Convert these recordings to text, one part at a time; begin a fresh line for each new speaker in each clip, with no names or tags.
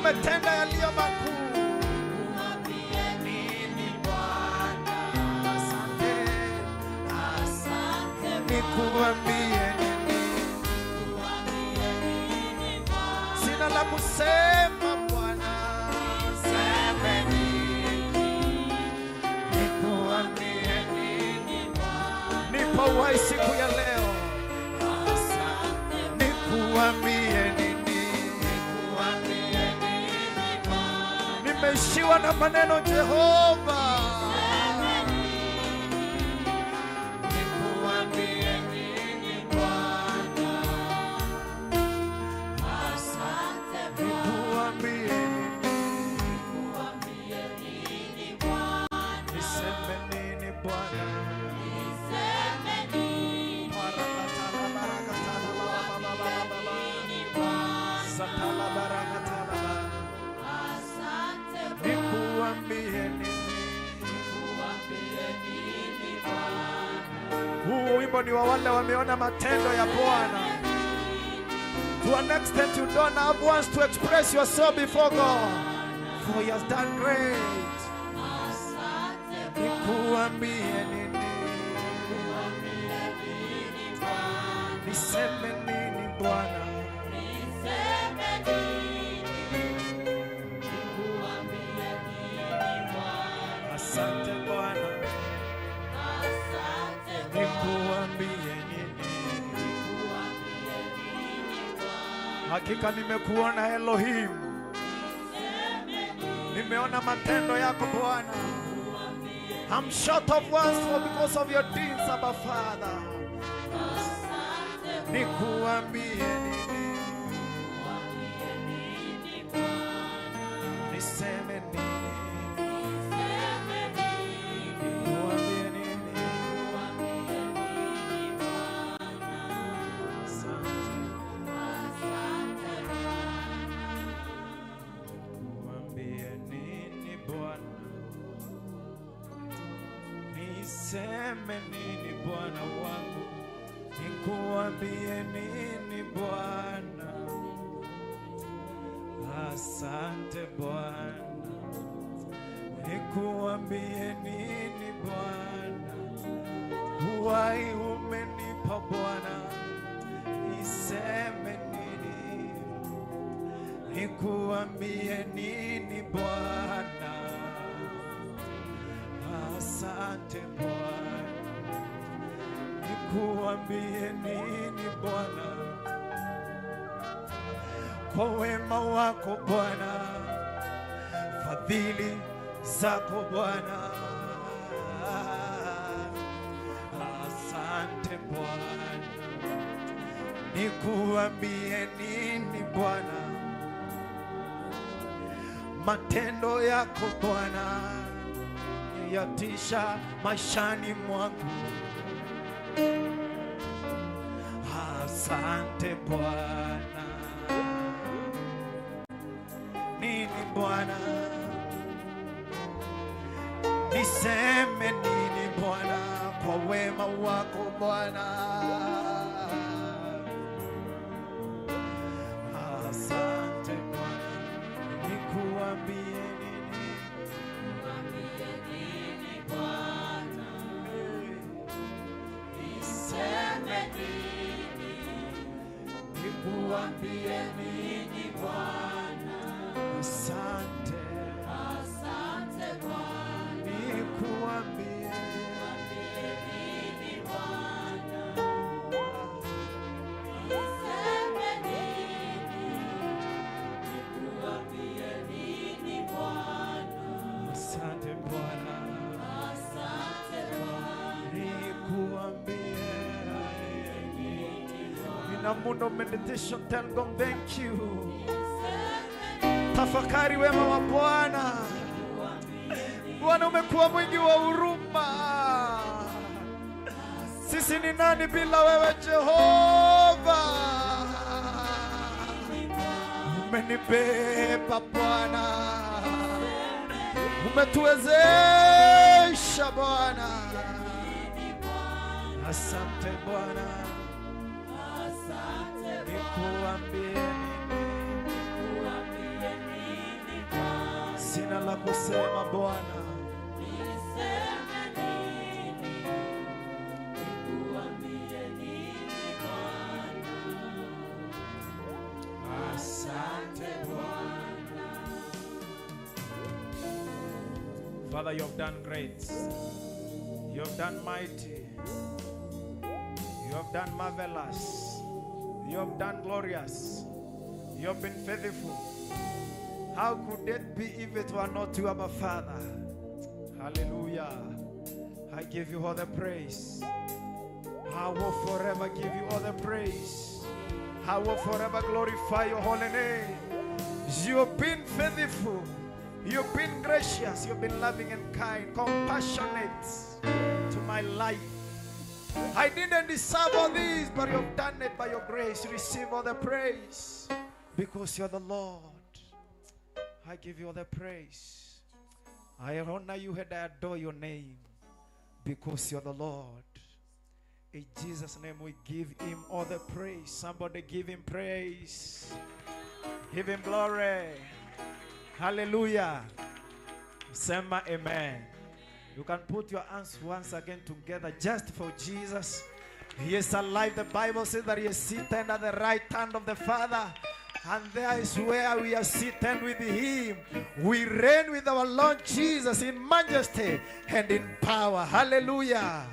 Umetenda yaliyo makuu. Asante, nikuambie nini? Sina la kusema Bwana, seme nini? Nikuambie nini? Nipa uhai siku ya leo. Nikuambie nini? Nimeishiwa na maneno Jehova. Nikuambie nini Bwana? Nikuambie nini? Niseme nini Bwana? Barakatala barakatala ba ba ba ba ba. Satala barakatala ba. Nikuambie nini? Huu wimbo ni wa wale wameona matendo ya Bwana. To an extent you don't have words to express yourself before God, for he has done great. Nikuambie nini? Niseme nini Bwana? Asante Bwana. Nikuambie nini? Hakika nimekuona Elohim. Nimeona matendo yako Bwana. I'm short of words for because of your deeds, Abba Father. Nikuambie nini? Niseme nini? Nikuambie nini? Asante. Nikuambie nini Bwana? Niseme nini Bwana wangu? Nikuambie nini Bwana? Asante Bwana. Nikuambie nini Bwana? Uhai umenipa Bwana. Niseme nini? Nikuambie nini Bwana? Asante Bwana. Nikuambie nini Bwana? Kwa wema wako Bwana, fadhili zako Bwana. Asante Bwana. Nikuambie nini Bwana? Matendo yako Bwana yatisha maishani mwangu. Asante Bwana. Nini Bwana? Niseme nini Bwana kwa wema wako Bwana? Asante Bwana. Nikuambie nini? Niseme nini? Nikuambie nini Bwana? Asante.
Asante Bwana.
Nikuambie
nini Bwana? Niseme nini? Nikuambie nini Bwana?
Asante Bwana.
Asante Bwana.
Nikuambie nini? In a moment of meditation, tell God thank you. Tafakari wema wa Bwana. Bwana umekuwa mwingi wa huruma. Sisi ni nani bila wewe Jehova? Umenibeba Bwana, umetuwezesha Bwana. Asante Bwana. Nikuambie nini? Sina la kusema Bwana.
Niseme nini? Nikuambie nini Bwana?
Asante Bwana. Father, you have done great. You have done mighty. You have done marvelous. You have done glorious. You have been faithful. How could it be if it were not you, Abba Father? Hallelujah. I give you all the praise. I will forever give you all the praise. I will forever glorify your holy name. You've been faithful. You've been gracious. You've been loving and kind, compassionate to my life. I didn't deserve all this, but you've done it by your grace. Receive all the praise because you're the Lord. I give you all the praise. I honor you and I adore your name because you're the Lord. In Jesus' name we give him all the praise. Somebody give him praise. Give him glory. Hallelujah. Sema amen. You can put your hands once again together just for Jesus. He is alive. The Bible says that he is seated at the right hand of the Father. And there is where we are seated with him. We reign with our Lord Jesus in majesty and in power. Hallelujah.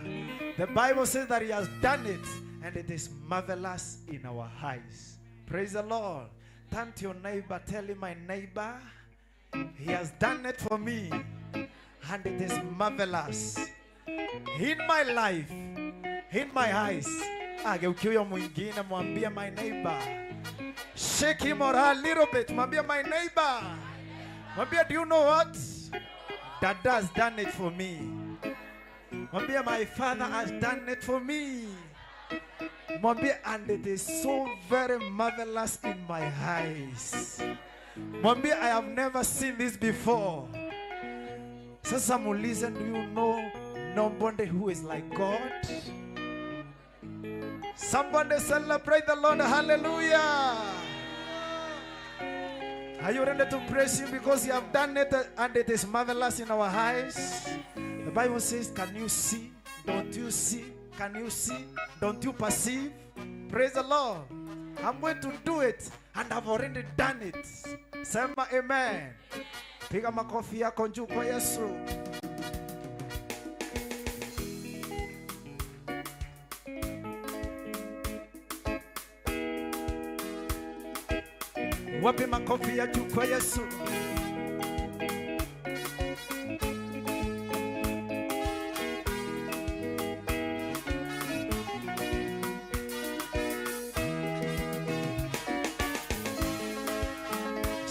The Bible says that he has done it, and it is marvelous in our eyes. Praise the Lord. Turn to your neighbor, tell him, my neighbor, he has done it for me, and it is marvelous in my life, in my eyes. Ageukie huyo mwingine, mwambie my neighbor. Shake him or her a little bit. Mwambie my neighbor. Mwambie, do you know what? Dada has done it for me. Mwambie, my father has done it for me. Mwambie, and it is so very marvelous in my eyes. Mwambie, I have never seen this before. Sasa muulize, do you know nobody who is like God? Somebody celebrate the Lord. Hallelujah. Are you ready to praise him because you have done it and it is marvelous in our eyes? The Bible says, can you see? Don't you see? Can you see? Don't you perceive? Praise the Lord. I'm going to do it and I've already done it. Sema amen. Piga makofi yako juu kwa Yesu. Wapi makofi ya juu kwa Yesu?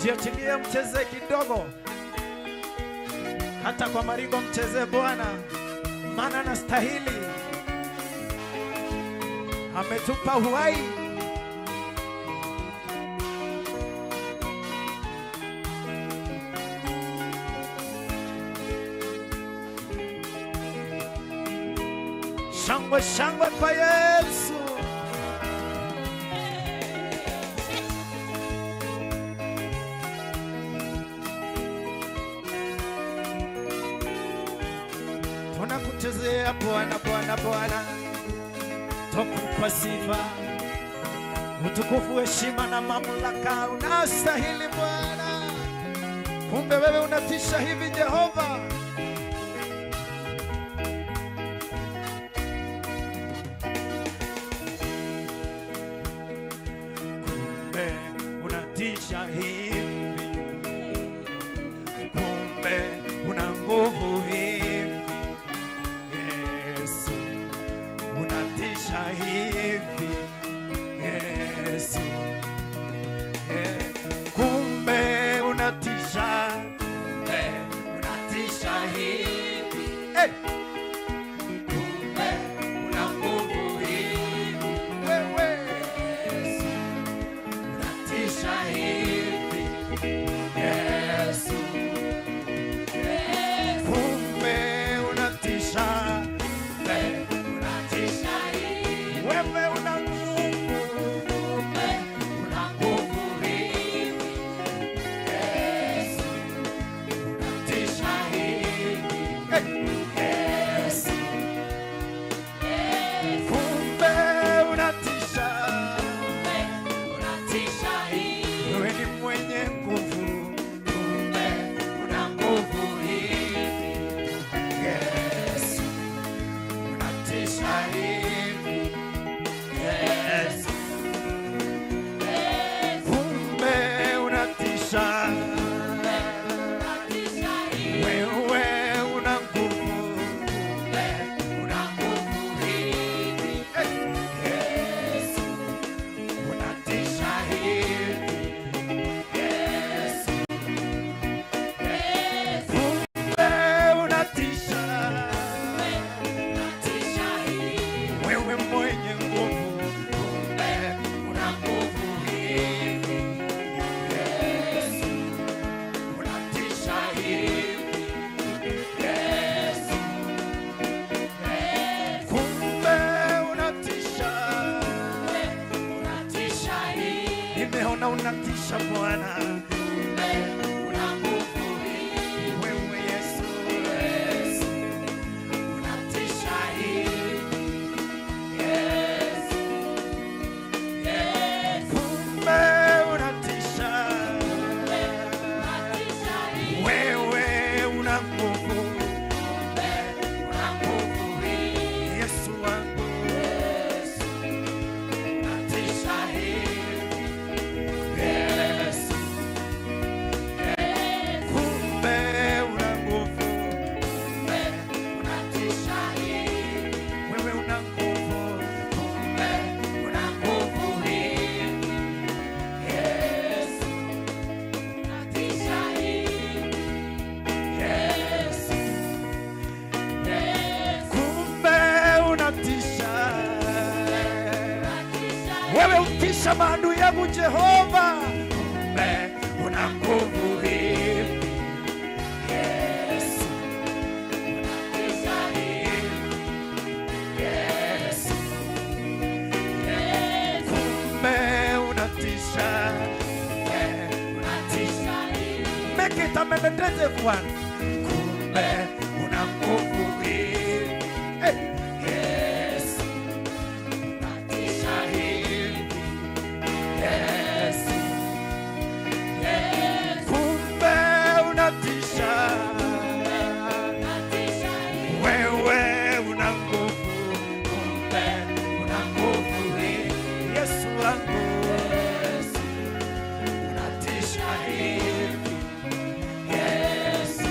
Jiachilie mcheze kidogo. Hata kwa maringo mcheze Bwana, maana anastahili. Ametupa uhai. Shangwe shangwe kwa Yesu. Tunakuchezea Bwana, Bwana, Bwana. Tukupa sifa, utukufu, heshima na mamlaka unastahili Bwana. Kumbe wewe unatisha hivi Jehova. Kumbe unatisha hivi, kumbe una nguvu hivi, Yesu unatisha hivi, Yesu. Kumbe unatisha, kumbe unatisha Unatisha maadui yangu Jehova. Kumbe una nguvu hivi Yesu, unatisha hivi Yesu, kumbe unatisha, unatisha. Make it a meditative one. Kumbe una nguvu hivi Yesu, unatisha hivi Yesu, kumbe unatisha, wewe una nguvu, kumbe una nguvu hivi Yesu wangu, Yesu unatisha hivi Yesu,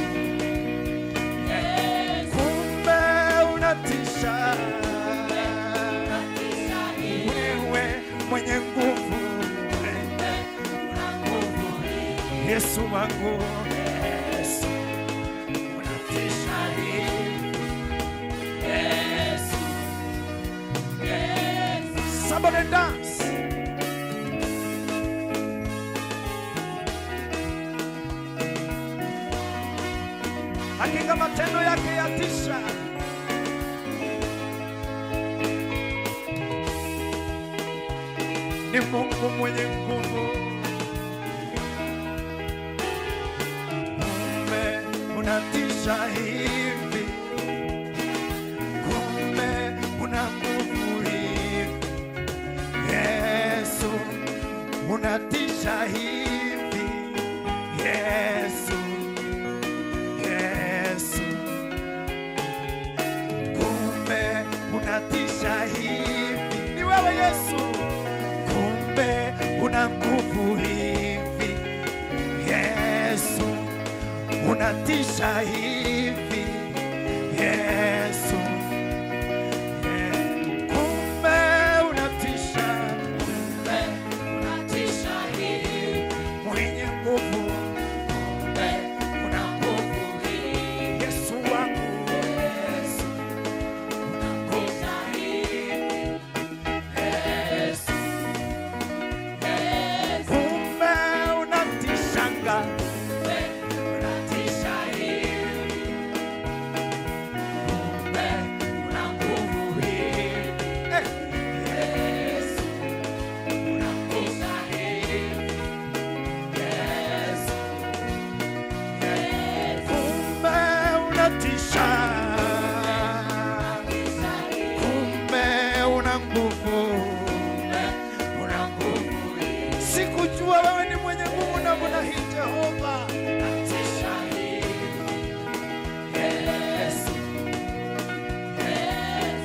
kumbe unatisha, wewe mwenye nguvu, Yesu wangu, Yesu unatisha hivi Yesu, Yesu. Somebody dance. Hakika matendo yake yatisha. Ni Mungu mwenye nguvu. Kumbe unatisha hivi, kumbe una nguvu hivi Yesu, unatisha hivi Yesu, Yesu, kumbe unatisha hivi, ni wewe Yesu, kumbe una nguvu hivi Yesu, unatisha hivi Yesu, kumbe unatisha, kumbe unatisha hivi, mwenye nguvu, kumbe una nguvu hivi Yesu wangu, Yesu unatisha hivi Yesu, kumbe unatishanga, unatisha hivi, kumbe una nguvu hivi Yesu, unatisha hivi Yesu, kumbe unatisha, kumbe una nguvu, una nguvu. Sikujua wewe ni mwenye nguvu namna hii Jehova. Unatisha hivi Yesu,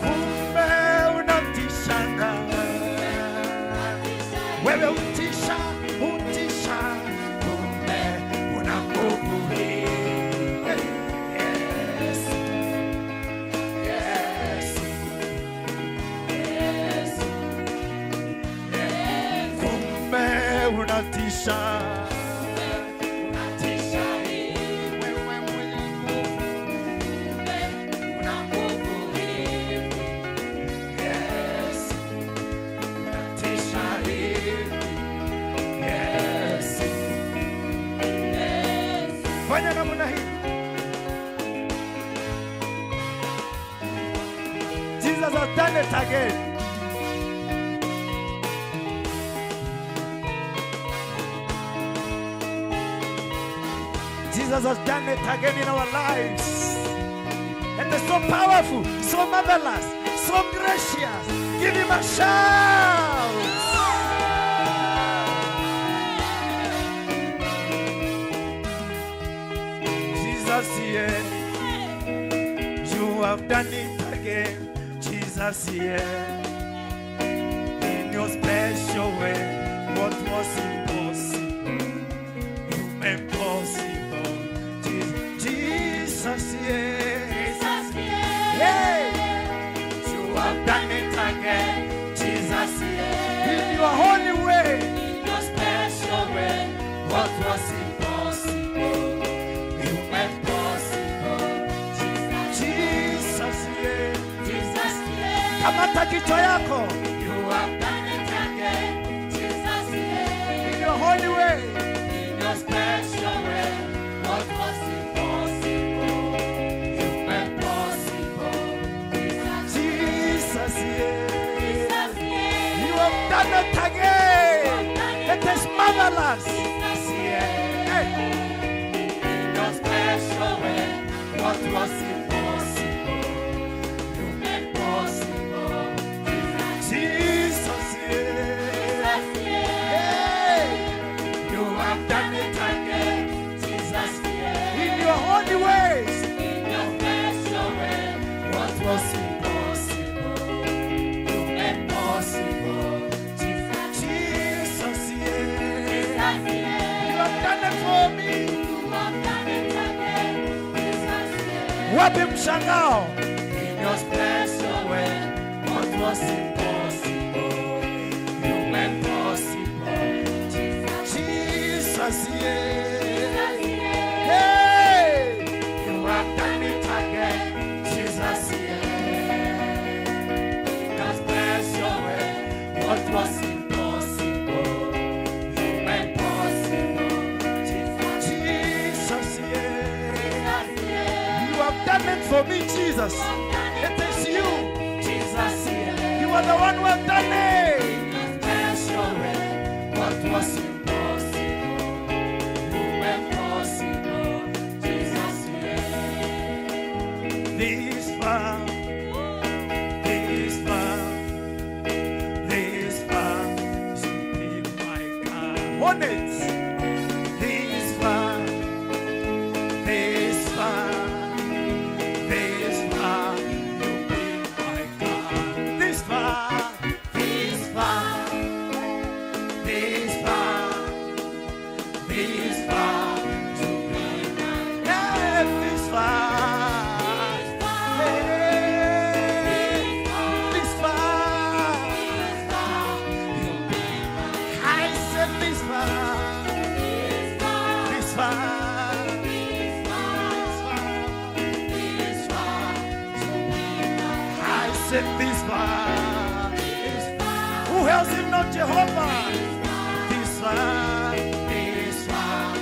kumbe unatishanga, wewe utisha, utisha, kumbe una nguvu hivi Yesu, Yesu, Yesu, kumbe unatisha, unatisha hivi, wewe mwenye nguvu, una nguvu hivi Yesu, unatisha hivi Yesu. Fanya namna hii. Jesus has done it again. Jesus has done it again in our lives. And it's so powerful, so marvelous, so gracious. Give him a shout. Jesus, yeah, you have done it again. Jesus, yeah, in your special way, what was impossible, you made possible. Jesus, yeah, hey, you have done it again. Jesus, yeah, in your holy way,
In your special way,
what was impossible, you made possible.
Jesus,
Jesus, yeah.
Jesus, yeah.
Kamata kichwa yako.
You have done it again.
Jesus, yeah. Hey.
In your special way, what was impossible, you made possible.
Jesus, yeah. Hey.
You have done it again, Jesus, yeah.
In your holy ways,
in your special way, what was impossible, you made possible.
Jesus, yeah. You have done it for me. Wapi mshangao?
In your special way, what was impossible, you made possible.
Jesus, yeah. Hey,
you have done it again, Jesus, yeah. In your special way, what was impossible, you made possible.
Jesus, yeah. You have done it for me, Jesus. It is you,
Jesus, yeah.
You are the one who has done it.
In your special way, what was impossible, you made possible. Jesus, yeah.
This far, this far, this far, to be my God. Want it. This far, this far, this far, you be my God. This far, this far, this far, this far, to be my God. This far. Hey, this far, I said this far, this far, this far, I said this far. Who else if not Jehovah? This far, this far,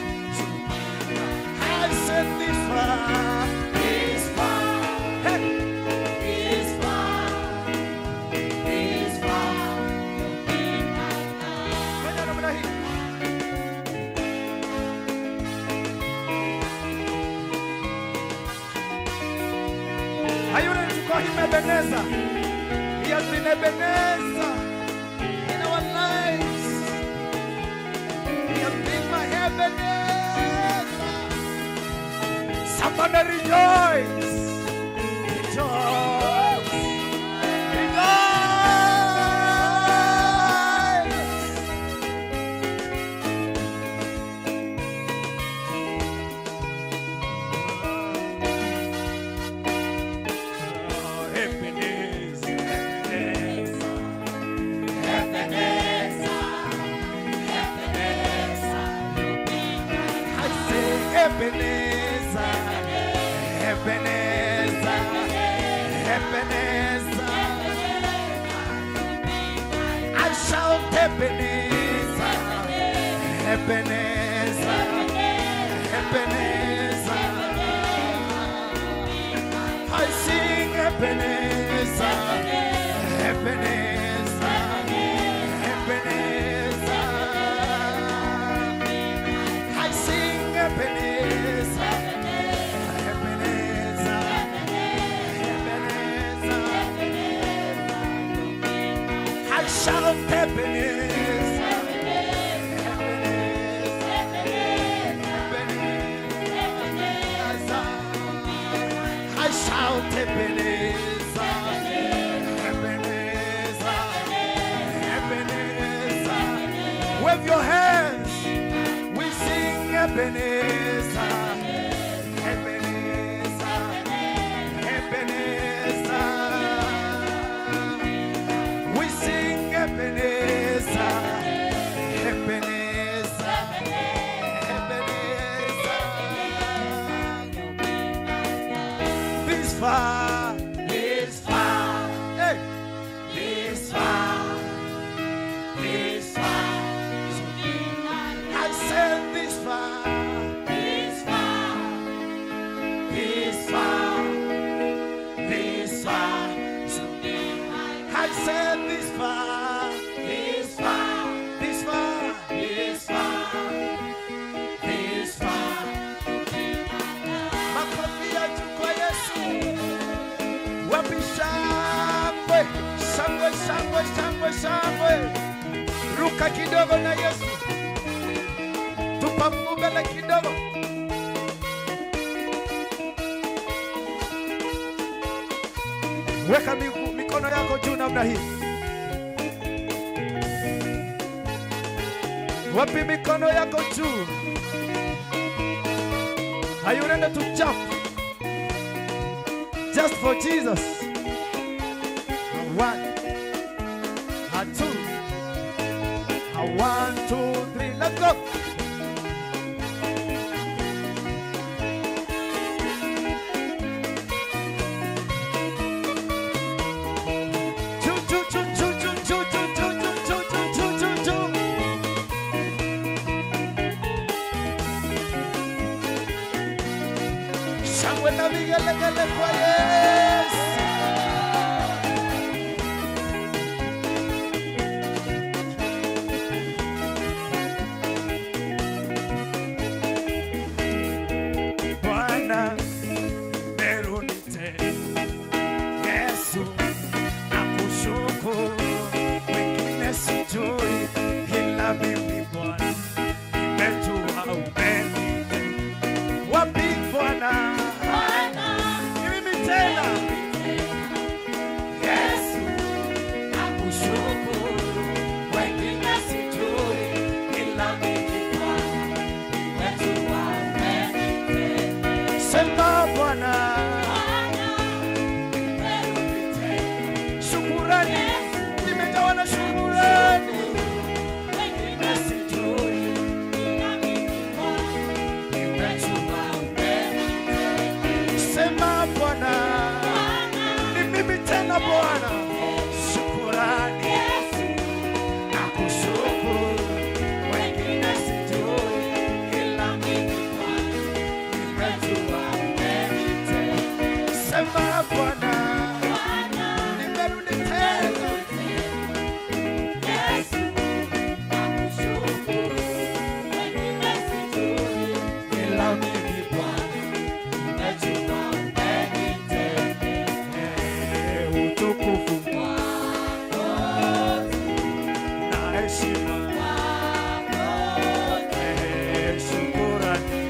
I said this far, this far. Hey.
This far, this far, you be my God.
Fanya namna hii. Are you ready to call him Ebenezer? He has been Ebenezer in our lives. He has been my Ebenezer. Somebody rejoice. Rejoice. Rejoice. Ebenezer, Ebenezer,
Ebenezer, Ebenezer, you be my
I say Ebenezer, Ebenezer, Ebenezer. I shout Ebenezer, Ebenezer, Ebenezer. I sing Ebenezer, Ebenezer, Ebenezer. I sing Ebenezer, Ebenezer, Ebenezer. I shout Ebenezer, Ebenezer, Ebenezer. I shout Ebenezer, Ebenezer, Ebenezer. Wave your hands. We sing Ebenezer, Ebenezer, Ebenezer. We sing Ebenezer, Ebenezer, Ebenezer. This far,
This far,
hey,
this far, this far, you be my
I said this far,
This far, this far, this far, you be my
I said this far,
This far,
this far,
this far,
Shangwe, shangwe, shangwe. Ruka kidogo na Yesu. Tupa mguu mbele kidogo. Weka mikono yako juu namna hii. Wapi mikono yako juu? Are you ready to jump? Just for Jesus. 1, 2, 1, 2, 3, let's go. Choo, choo, choo, choo, choo, choo, choo, choo, choo, choo, choo, choo, choo. Shangwe na vigelegele kwa Yesu. Bwana, nimerudi tena. Yesu, nakushukuru. Wengine sijui, ila mimi Bwana, nimejua umenitendea. Wapi Bwana? Ni mimi tena. Yesu, nakushukuru. Wengine sijui, ila mimi Bwana, nimejua umenitendea. Sema Bwana, shukurani, nimejawa na shukurani. Wengine sijui, sema Bwana, ni mimi tena Bwana, shukurani, nakushukuru. Wengine sijui, ila mimi Bwana, nimejua umenitendea. Sema Bwana, nimerudi tena. Ila mimi Bwana, nimejua umenitendea. Utukufu na heshima, shukurani,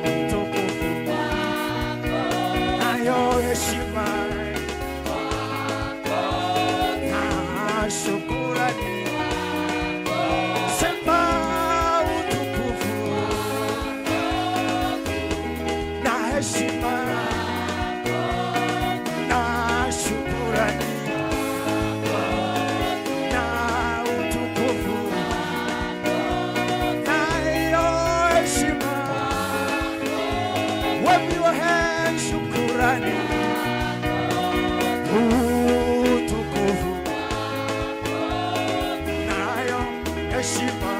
utukufu nayo heshima na shukurani. Sema utukufu na heshima na shukurani na utukufu nayo heshima. Wave your hand, shukurani, utukufu nayo heshima,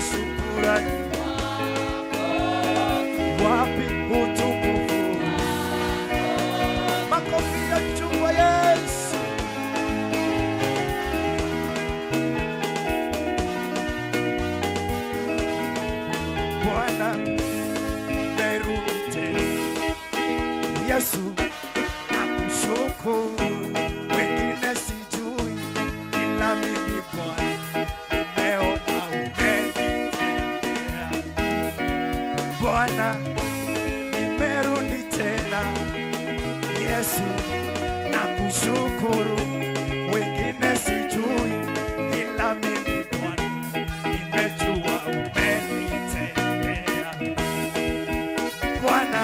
shukurani. Wapi utukufu? Makofi ya juu kwa Yesu. Bwana, nimerudi tena. Yesu, nakushukuru. Wengine sijui, ila mimi Bwana, nimeona umenitendea. Bwana, nimerudi tena. Yesu, nakushukuru. Wengine sijui, ila mimi Bwana, nimejua umenitendea. Bwana,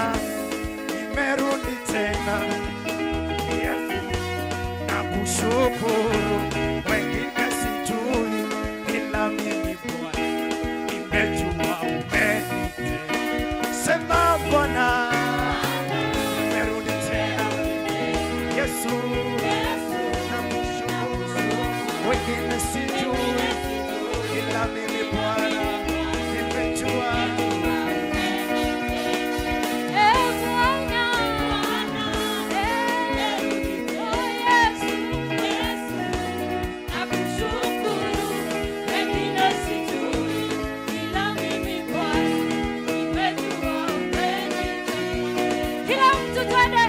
nimerudi tena. Yesu, nakushukuru. Wengine sijui, ila mimi Bwana, nimejua umenitendea. Sema Bwana, nimerudi tena. Yesu, nakushukuru. Wengine sijui, ila mimi Bwana, nimejua.
Kila mtu twende.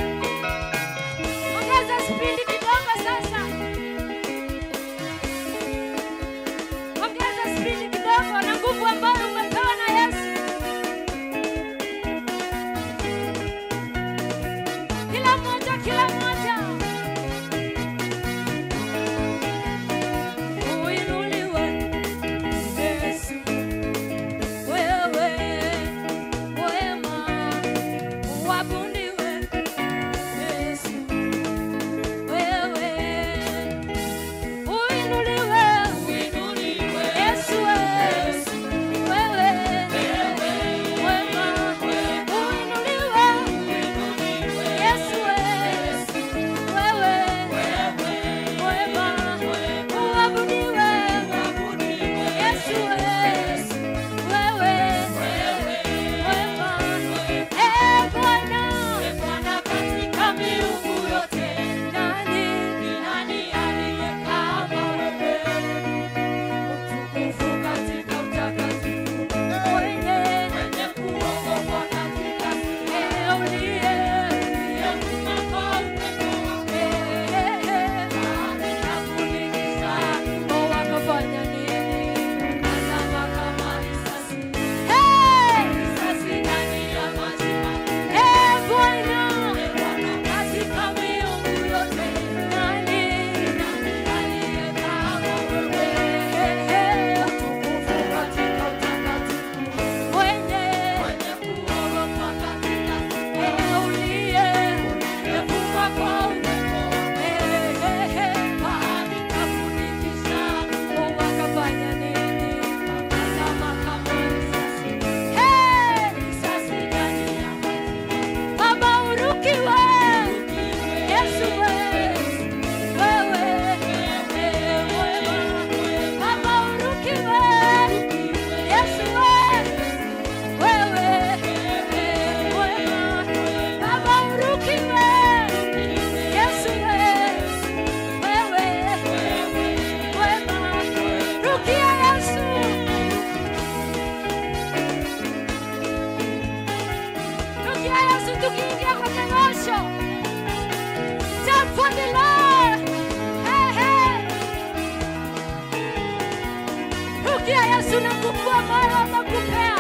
Rukia Yesu na nguvu ambayo amekupea.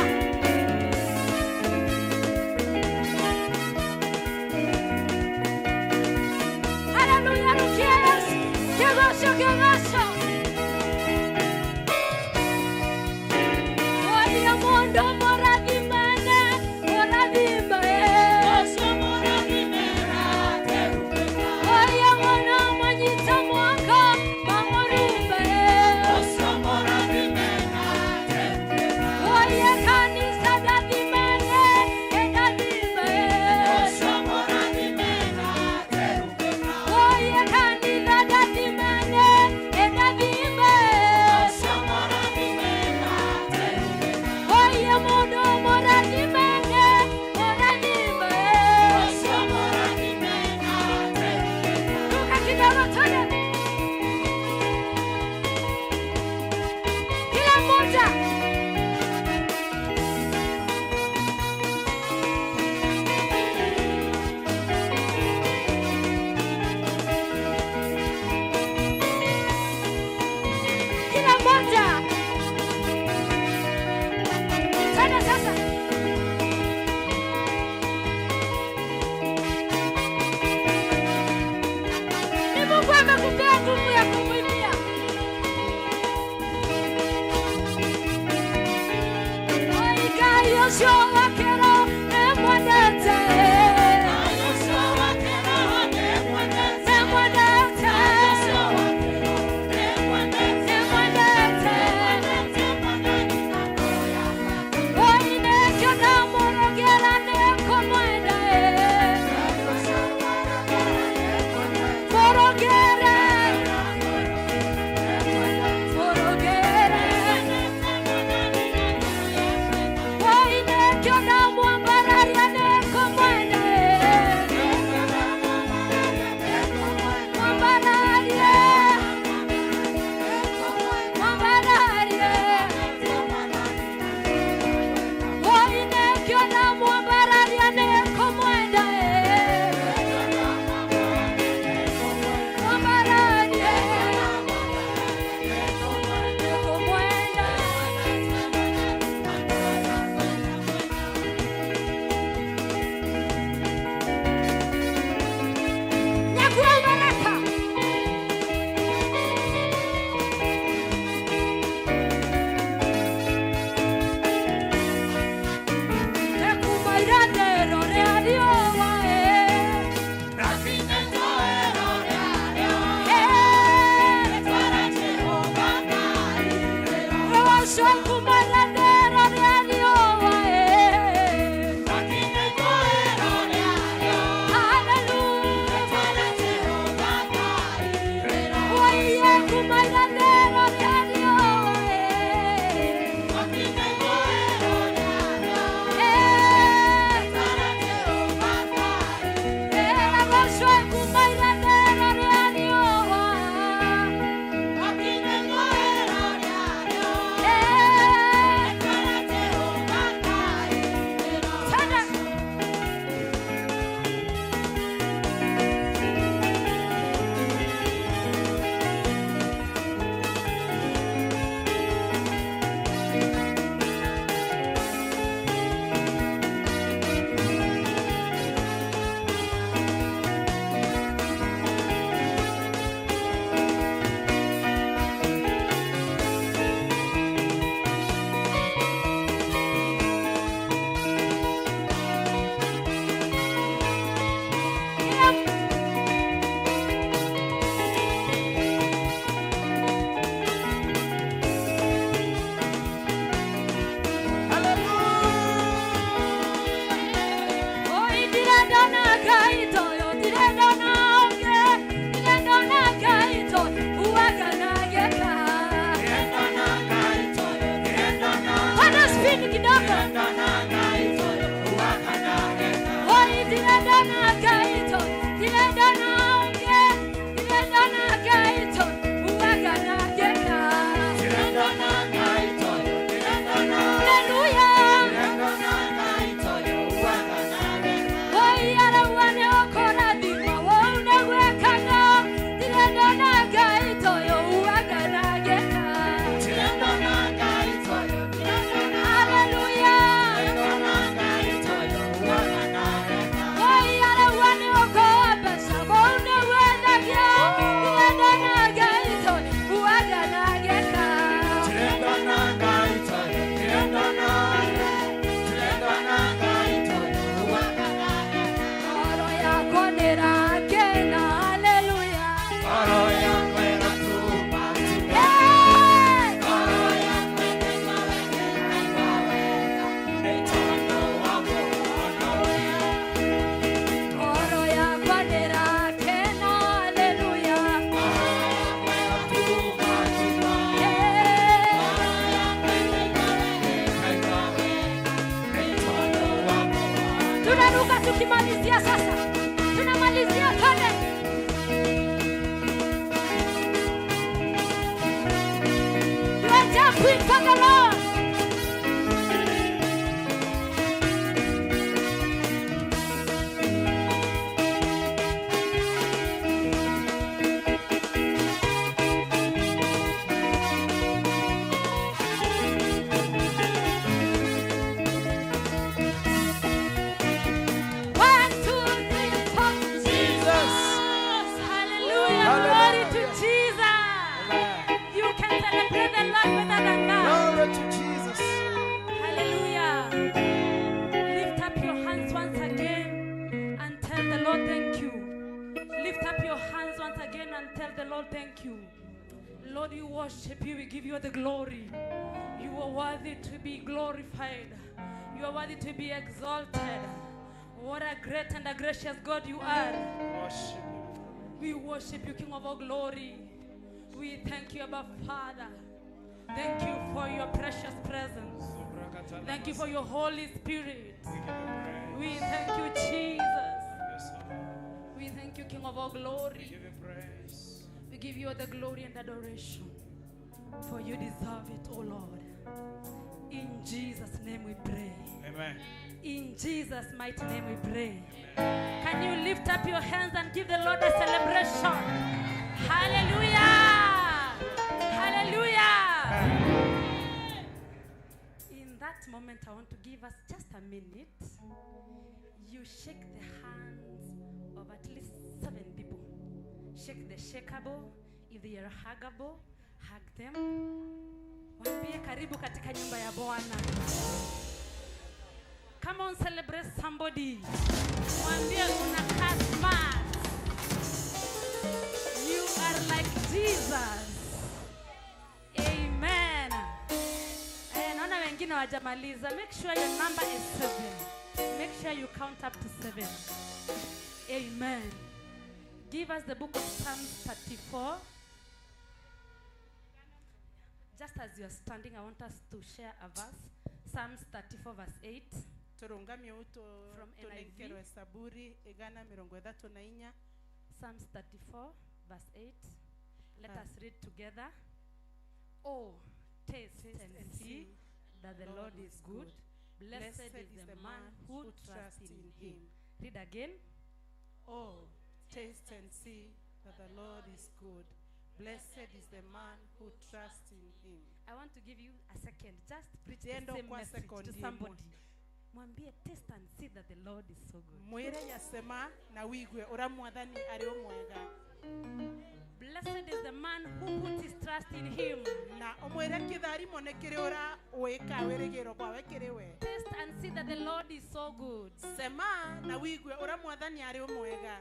Haleluya, rukia Yesu. Kegosho, kegosho. Oya mondo moradhimane, moradhimae. Oya mwana manyita mwaka, mamorumbe. Oya kanisa dadhimane, edadhimae. Oya kanisa dadhimane, edadhimae. Oya mondo moradhimane, moradhimae. Ruka kidogo tena. Kila mmoja. Kila mmoja. Tena sasa. Ni Mungu amekupea nguvu ya kumwimbia. Oiga wakero nemwendete. Nemwendete. Nemwendete. Oinekyo namorogera nekomwenda e. Morogere. Morogere. Oinekyo namwambararia nekomwenda e. Mwambararie. Mwambararie. Oinekyo namwambararia nekomwenda e. Mwambararie. Nekomwenda. Nyakua baraka. Ekumairandero rĩa riũa ĩ. Rũcio kumairandero rĩa riũa ĩ. Hallelujah. Oiye kumairandero rĩa riũa ĩ. Hallelujah. Tukimalizia sasa. Tunamalizia twende. You are jumping for the Lord. One, two, three, four.
Jesus.
Hallelujah. Glory to Jesus.
Amen.
You can celebrate the Lord better than that.
Glory to Jesus.
Hallelujah. Lift up your hands once again and tell the Lord thank you. Lift up your hands once again and tell the Lord thank you. Lord, we worship you. We give you the glory. You are worthy to be glorified. You are worthy to be exalted. What a great and a gracious God you are.
Worship you.
We worship you, King of all glory. We thank you, Abba Father. Thank you for your precious presence. Thank you for your Holy Spirit.
We give you praise.
We thank you, Jesus.
Yes, Lord.
We thank you, King of all
We
glory.
give you praise.
We give you all the glory and adoration. For you deserve it, O Lord. In Jesus' name we pray.
Amen.
In Jesus' mighty name we pray. Can you lift up your hands and give the Lord a celebration? Hallelujah! Hallelujah! In that moment, I want to give us just a minute. You shake the hands of at least 7 people. Shake the shakeable. If they are huggable, hug them. Waambie karibu katika nyumba ya Bwana. Come on, celebrate somebody. Mwambie unakaa smart. You are like Jesus. Amen. Naona wengine hawajamaliza. Make sure your number is 7. Make sure you count up to 7. Amen. Give us the book of Psalms 34. Just as you are standing, I want us to share a verse. Psalms 34 verse 8.
Turungamie
From NIV.
tunenkerwe Saburi 134.
Psalms 34 verse 8. Let
Ah.
us read together. Oh, taste, and see that the Lord is good. Blessed is the man who trusts in him. Read again.
Oh, taste and see that the Lord is good. Blessed is the man who trusts in him.
I want to give you a second. Just preach the
Tendo
same
kwa
message to
sekondi
somebody. Mwambie, taste and see that the Lord is so good.
Mwire yasema na wigwe ura mwathani ari omwega.
Blessed is the man who puts his trust in him.
Na omwire kitharimo nĩ kĩrĩ ũra wĩka wĩrĩgĩro bwawe kĩrĩ we.
Taste and see that the Lord is so good.
Sema na wigwe ura mwathani arĩ omwega.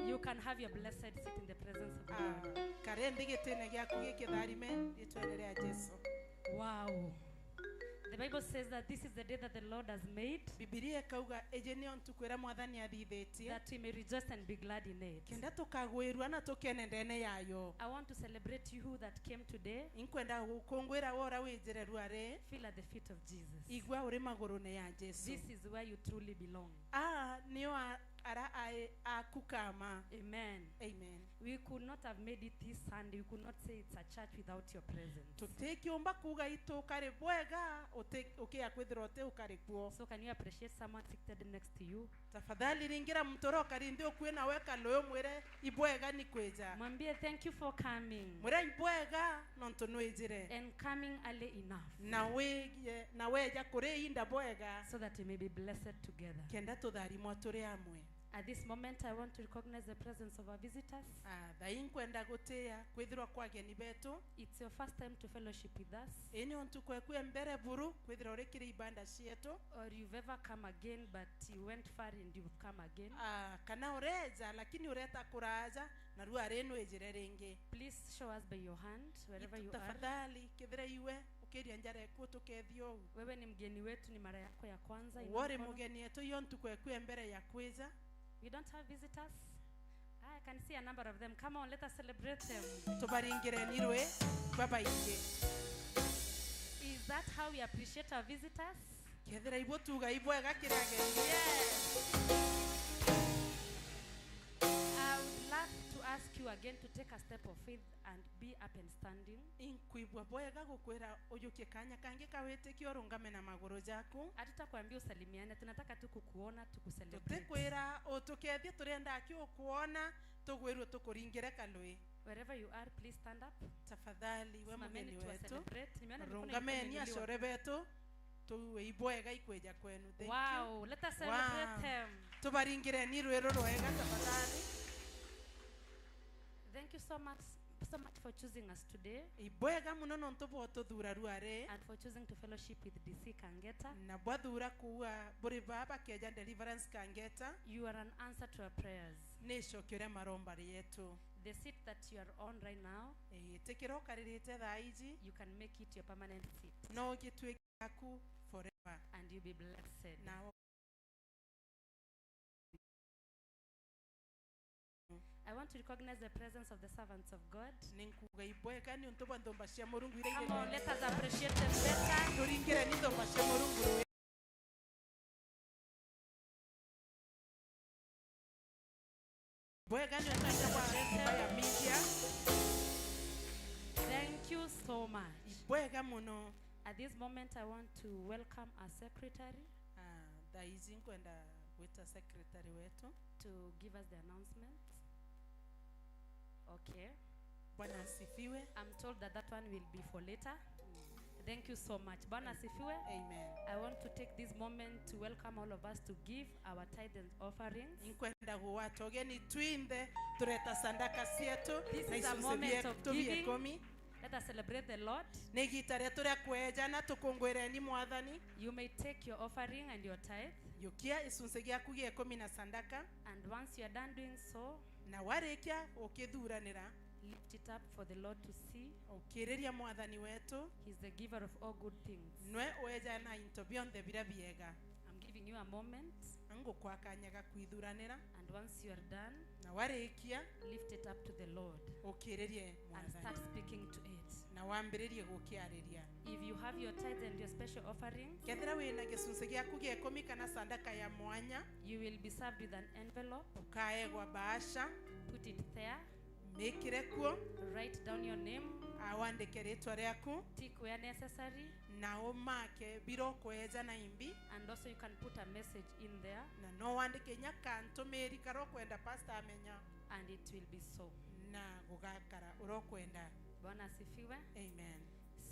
You can have your blessed seat in the presence of the Lord.
Kare nthĩ gĩtĩna gĩaku gĩkĩtharime rĩtwa-inĩ rĩa Jesu.
Wow. The Bible says that this is the day that the Lord has made,
Bibilia ĩkauga ĩjĩ nĩyo ntukũ ĩrĩa mwathani athithĩtie
that we may rejoice and be glad in it.
kenda tũkagwĩrua na tũkene ndene yayo.
I want to celebrate you that came today.
Inkwenda gũkũngũĩra we ũrĩa wĩnjĩre rĩ
Feel at the feet of Jesus.
igua ũrĩ magũrũ-inĩ ya Jesu.
This is where you truly belong.
Aa nĩo ara akukama.
Amen.
Amen.
We could not have made it this Sunday. We could not say it's a church without your presence.
Tũtĩkĩũmba kuga itũkarĩ bwega ũkĩa kwĩthĩra ũtĩ ũkarĩ kuo.
So can you appreciate someone seated next to you?
Tafadhali ringira mtoro ũkarĩ nthĩ ũkuĩ nawe kalũĩ ũmwĩre ibwega nĩ kwĩja.
Mwambie, thank you for coming.
Mwĩre ibwega no ntũ nwĩjĩre.
And coming early enough
Na wĩgie na weja kũrĩ inda bwega
so that we may be blessed together.
kenda tũtharimwo tũrĩ amwe.
At this moment, I want to recognize the presence of our visitors.
Thai nkwenda gũtĩĩa kwĩthĩrwa kwa ageni betũ.
It's your first time to fellowship with us,
Ĩ nĩyo ntukũ eku ya mbere buru kwĩthĩrwa ũrĩ ibanda cietũ.
or you've ever come again, but you went far and you've come again.
Kana ũreja lakini ũreta kũraja na rĩu arĩ nwĩjĩre rĩngĩ.
Please show us by your hand wherever you are.
Tafadhali kĩthĩre iwe ũkĩria njara eku tũkethio ũũ.
Wewe ni mgeni wetu, ni mara yako ya kwanza. Inua
Wori
mkono.
mugeni etu iyo ntukũ eku ya mbere ya kwĩja.
We don't have visitors. I can see a number of them. Come on, let us celebrate them.
Tũbaringĩre nirwe babaingĩ.
Is that how we appreciate our visitors?
Kethira ibwo tuga ibwega kirageni.
Yes. I would love to ask you again to take a step of faith and be up and standing.
Inkwibwa bwega gukwira uyukie kanya kangi kawitikia urungame na maguru jaku.
Hatutakwambia usalimiane, tunataka tu kukuona tukucelebrate.
Tutikwira utukethie turienda aki ukuona tugwirwo tukuringire kalui.
Wherever you are, please stand up.
Tafadhali we
Simameni
mugeni wetu
tuwacelebrate. Nimeona mikono ilikuwa
rungameni
imeinuliwa.
acore betu tuwe ibwega ikweja kwenu. Thank you.
Wow, let us celebrate
Wow.
them.
Tubaringireni rwiro rwega tafadhali.
Thank you so much, so much for choosing us today
Ibwega muno nontu bwotuthura ruare
and for choosing to fellowship with DC Kangeta.
na bwathura kuua buri baba keja Deliverance Kangeta.
You are an answer to our prayers.
Ni icokio ria maromba rietu.
The seat that you are on right now,
Gĩtĩ ũkarĩrĩte thaa ici
you can make it your permanent seat
no gĩtuĩke gĩaku forever
and you'll be blessed.
na
I want to recognize the presence of the servants of God.
nĩnkuga ibwega nĩ ũntũ bwa nthũmba cia mũrungu iria
Come on, let us appreciate them better.
tũringĩre nĩ nthũmba cia mũrungu rwĩ bwega nĩ ũntũ bwa nyũmba ya media.
Thank you so much.
Ibwega mũno.
At this moment, I want to welcome our secretary
Thaa ici nkwenda gwĩta secretary wetu
to give us the announcement. Okay.
Bwana asifiwe.
I'm told that that one will be for later. Thank you so much. Bwana asifiwe.
Amen.
I want to take this moment to welcome all of us to give our tithe and offerings.
Nkwenda guwatogeni twinthe tureta sandaka cietu
This
na
is a
icunjĩ
moment of
bietu
giving.
bia ikũmi.
Let us celebrate the Lord.
Nĩ igita rĩa tũrĩa kwenjana tũkũngũĩreni mwathani.
You may take your offering and your tithe.
Yũkia gĩcunjĩ gĩaku gĩa ikũmi na sandaka.
And once you are done doing so,
na warĩkia ũkĩthuranĩra
lift it up for the Lord to see.
ũkĩrĩria mwathani wetu.
He's the giver of all good things.
Nwe wenjana into bionthe biria biega.
I'm giving you a moment.
Ngũkwa kanya ga kwithuranĩra.
And once you are done,
na warĩkia
lift it up to the Lord
ũkĩrĩrie
and start
mwathani
speaking to it.
na wambĩrĩrie gũkĩarĩria.
If you have your tithes and your special offerings,
Kethira wĩna gĩcunjĩ gĩaku gĩa ikũmi kana sandaka ya mwanya,
you will be served with an envelope.
ũkaegwa bahasha.
Put it there.
Mĩkĩre kuo.
Write down your name.
Awandĩke rĩtwa rĩaku.
Tick where necessary.
Na ũmake bira ũkwenja na imbi.
And also you can put a message in there.
Na no wandĩke nyakantũmĩri karĩa ũkwenda pastor amenya.
And it will be so.
Na gũgakara ũrĩa ũkwenda.
Bwana asifiwe.
Amen.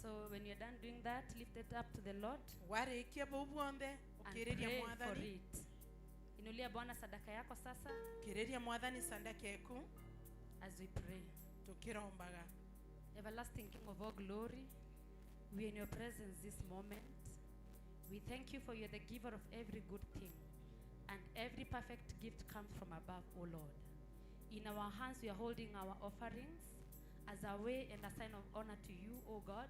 So when you're done doing that, lift it up to the Lord
Warĩkia bau buonthe
and
ũkĩrĩria
pray for
mwathani.
it. Inulia Bwana sadaka yako sasa
Ũkĩrĩria mwathani sandaka yaku
as we pray.
tukĩrombaga.
Everlasting King of all glory, we are in your presence this moment. We thank you for you are the giver of every good thing, and every perfect gift comes from above, O Lord. In our hands we are holding our offerings as a way and a sign of honor to you, O God.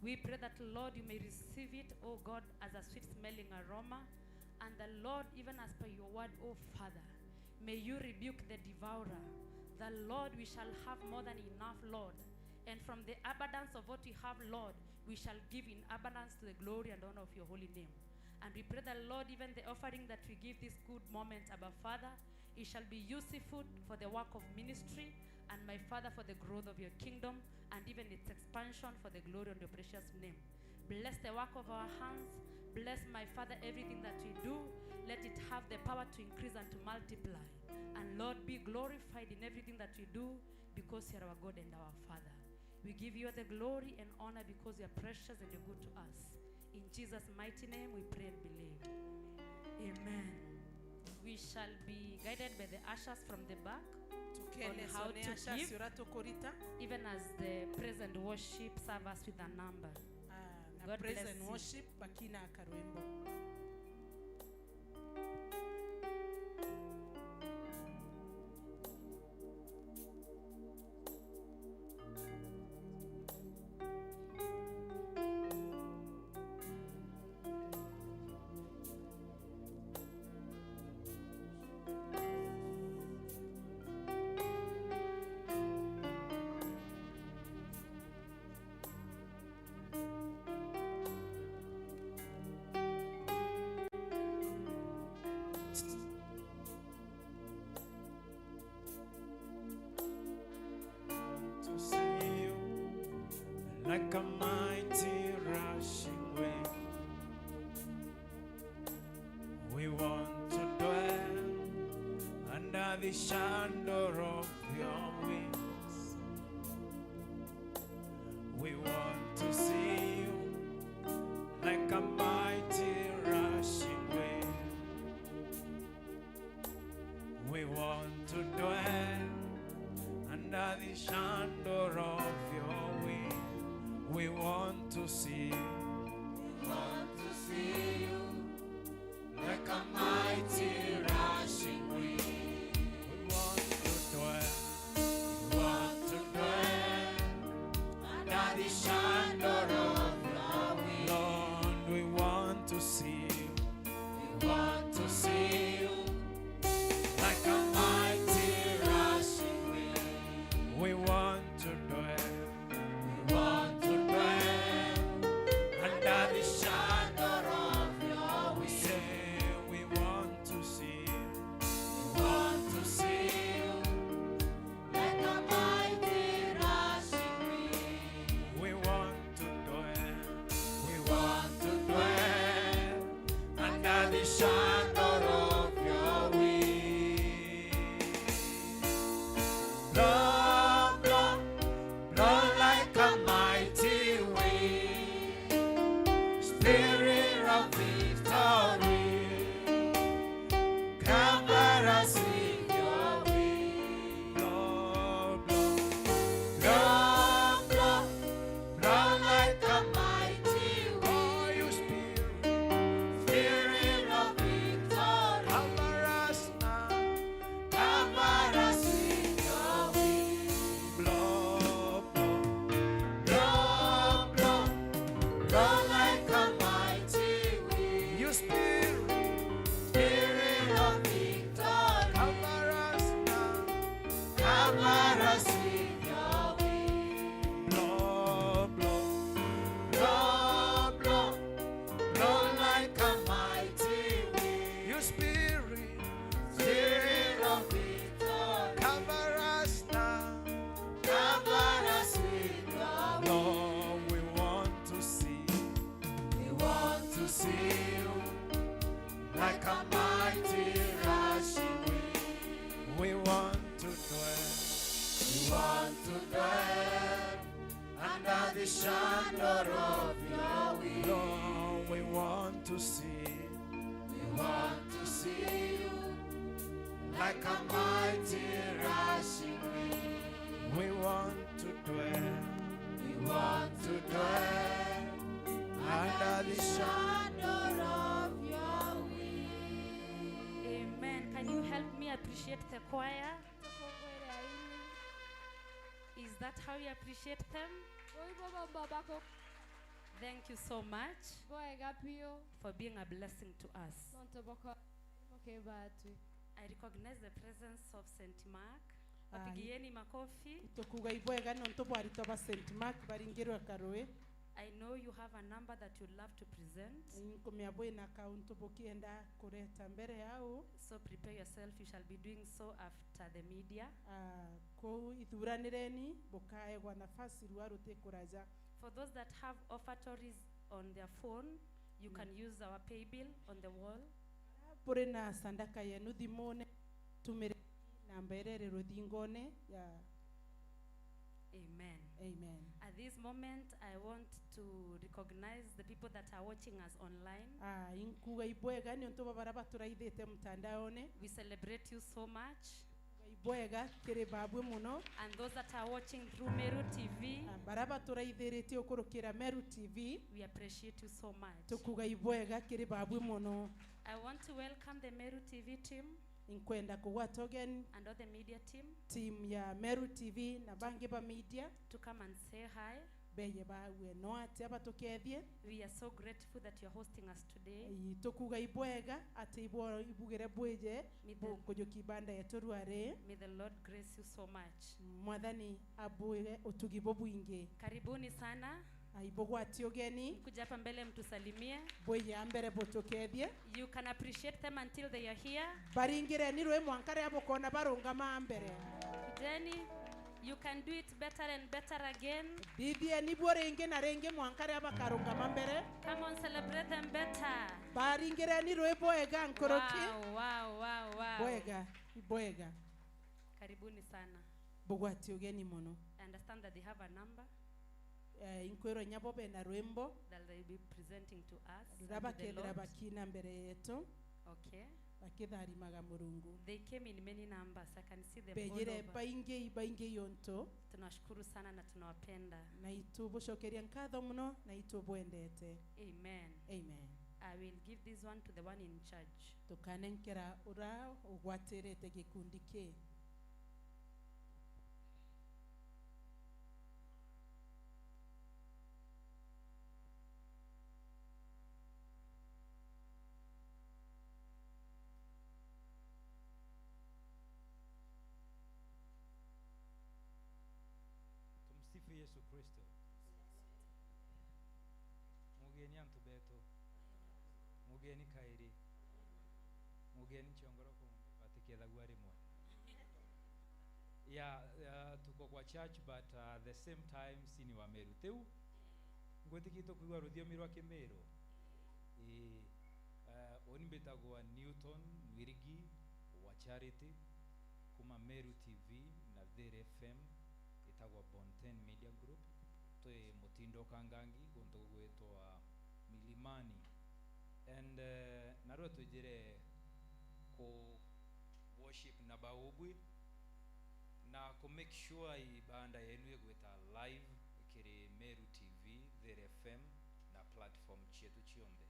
We pray that, Lord, you may receive it, O God, as a sweet-smelling aroma. And the Lord, even as per your word, O Father, may you rebuke the devourer. The Lord, we shall have more than enough, Lord. And from the abundance of what we have, Lord, we shall give in abundance to the glory and honor of your holy name. And we pray that, Lord, even the offering that we give this good moment, Abba Father, it shall be useful for the work of ministry, and my Father, for the growth of your kingdom, and even its expansion for the glory of your precious name. Bless the work of our hands. Bless, my Father, everything that we do. Let it have the power to increase and to multiply. And Lord, be glorified in everything that we do, because you are our God and our Father. We give you the glory and honor because you are precious and you're good to us. In Jesus' mighty name, we pray and believe. Amen. We shall be guided by the ushers from the back on how
Tukelezwo nĩ
to
ushers
give,
ũrĩa tũkũrita.
even as the praise and worship serve us with a number.
Na
God
praise
bless
and
you.
worship bakina akarwimbo.
Thank
like a mighty rushing wind. We want to dwell under the shadow of your wings. We want to see you like a mighty rushing wind. We want to dwell under the shadow of your wing. We want to see you.
We want to see you like a mighty rushing wind.
We want to dwell.
We want to dwell under the shadow of your wing.
Lord, we want to see you
We want to see you
like a
mighty rushing wind.
We want to dwell
We want to dwell
under the
shadow of your
We
wing.
say we want to see you.
We want to see you like a mighty rushing wind.
We want to dwell.
We want to dwell under the shadow of your wing. Blow, blow, blow like a mighty wind. Spirit of victory, cover us with your wing.
Blow, blow,
Blow, blow, blow like a mighty
oh,
wind.
you spirit,
Spirit of victory,
cover us now.
cover us with your wing.
Blow, blow,
Blow, blow, blow like a mighty wind.
you spirit,
Spirit of victory,
cover us now.
cover us with your wing.
Blow, blow,
Blow, blow, blow like a mighty wind.
you spirit,
Spirit of victory,
cover us now.
cover us with your wing.
Lord, we want to see
We want to see you like a mighty rushing wind.
We want to dwell.
We want to dwell under the shadow of your wing.
Lord, we want to see
We want to see you like a mighty rushing wind.
We want to dwell
We want to dwell
under the shadow.
shadow of your wing.
Amen. Can you help me appreciate the choir? Is that how you appreciate them? Thank you so much for being a blessing to us. I recognize the presence of St. Mark.
Aye.
Wapigieni makofi.
Tukuga ibwega nontu bwarito ba St. Mark baringirwe karwe
I know you have a number that you'd love to present.
nkumia bwina kauntu bukienda kureta mbere yao.
So prepare yourself. You shall be doing so after the media.
Kou ithuranireni bukaegwa nafasi rwa rutikuraja.
For those that have offertories on their phone, you can use our pay bill on the wall.
Buri na sandaka yenu thimune tumire namba ĩrĩa ĩrĩ rũthingo-inĩ ya.
Amen.
Amen.
At this moment, I want to recognize the people that are watching us online.
Inkuga ibwega nĩ ũntũ babaria batũraithĩte mtandaone.
We celebrate you so much.
Ibwega kĩrĩ babwe mũno.
And those that are watching through Meru TV,
Baria batũraithĩrĩtie ũkũrũkĩra Meru TV,
we appreciate you so much.
Tukuga ibwega kĩrĩ babwe mũno.
I want to welcome the Meru TV team
Nkwenda kugwata ũgeni
and all the media team
team ya Meru TV na bangi ba media
to come and say hi.
Beye bawe no atia batukethie.
We are so grateful that you are hosting us today.
Tukuga ibwega ati ibwo ibugire bwije kujuki banda yetu rware.
May the Lord grace you so much.
Mwathani abuire utugi bwingi.
Karibuni sana.
Ibogwati ugeni.
Mkuja hapa mbele mtusalimie.
Bwije ambere botukethie.
You can appreciate them until they are here.
Baringire ni rwe mwankare abokona barungama mbere.
Kujeni. You can do it better and better again. Come on, celebrate them better. Wow, wow, wow, wow. Karibuni sana. I understand that they have a number that they will be presenting to us and to the Lord. Okay. They came in many numbers. I can see them all over. Tunashukuru sana na tunawapenda. Amen.
Amen.
I will give this one to the one in charge.
Tumsifu Yesu Kristo. Mugeni antubeto. Mugeni kairi. Mugeni chongoroko atiketha gwarimwe. Yeah, tuko kwa church but at the same time sini wa Meru. Teu ngwetikito kuigua ruthiomi rwa Kimiru. Onimbetagwa Newton Mwirigi wa Charity kuma Meru TV na There FM itagwa Bonten Media Group. Twi mutindo kangangi gundu gwitwa Milimani. And narwo twijire ku worship na baubwi na ku make sure ibanda yenu igwita live kiri Meru TV, There FM na platform chetu chionthe.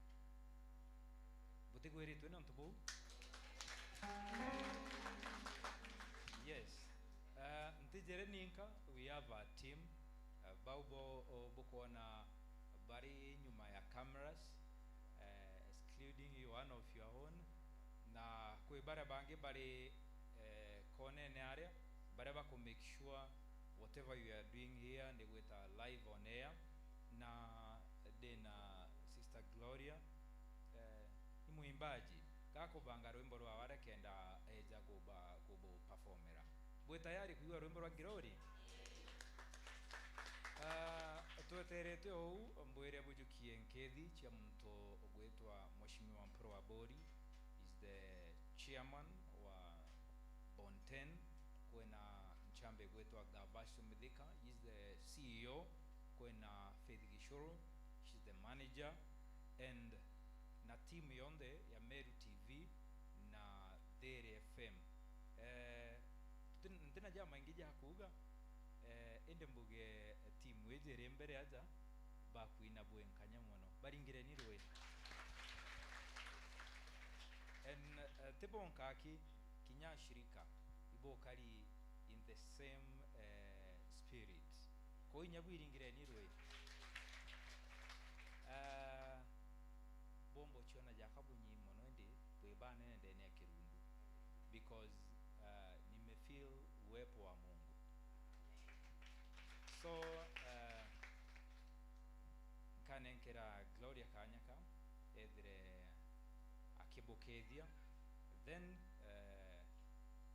Butigwiritwe na ntubu? Yes. Ntijere ninka, we have a team baubo bukona bari nyuma ya cameras, excluding one of your own, na kwi bara bangi bari kone ne area bare bako make sure whatever you are doing here ni with a live on air. Na dena Sister Gloria ni muimbaji gakubanga rwimbo rwa ware kenda eja kuba kubo performera. Bwe tayari kuigua rwimbo rwa Glory? Tweterete ou mbwire bujukie nkethi chia muntu ogwetwa Mheshimiwa Mpro wa Bori is the chairman wa Bonten. Kwena nchambe gwetwa Gabasho Mithika is the CEO. Kwena Faith Gishoro, she's the manager, and na team yonde ya Meru TV na There FM. Ntina jama ingija hakuga ende mbuge timu ejere mbere aja bakwina bwenkanya mono baringire nirwe. And tebo nkaki kinya shirika ibo kali in the same spirit ko inyabwiringire nirwe. Bombo chiona jakabunyi mono ndi bwebane nende ne kirundu because nimefeel uwepo wa Mungu. So nkanenkera Gloria Kanyaka ethire akibukethia, then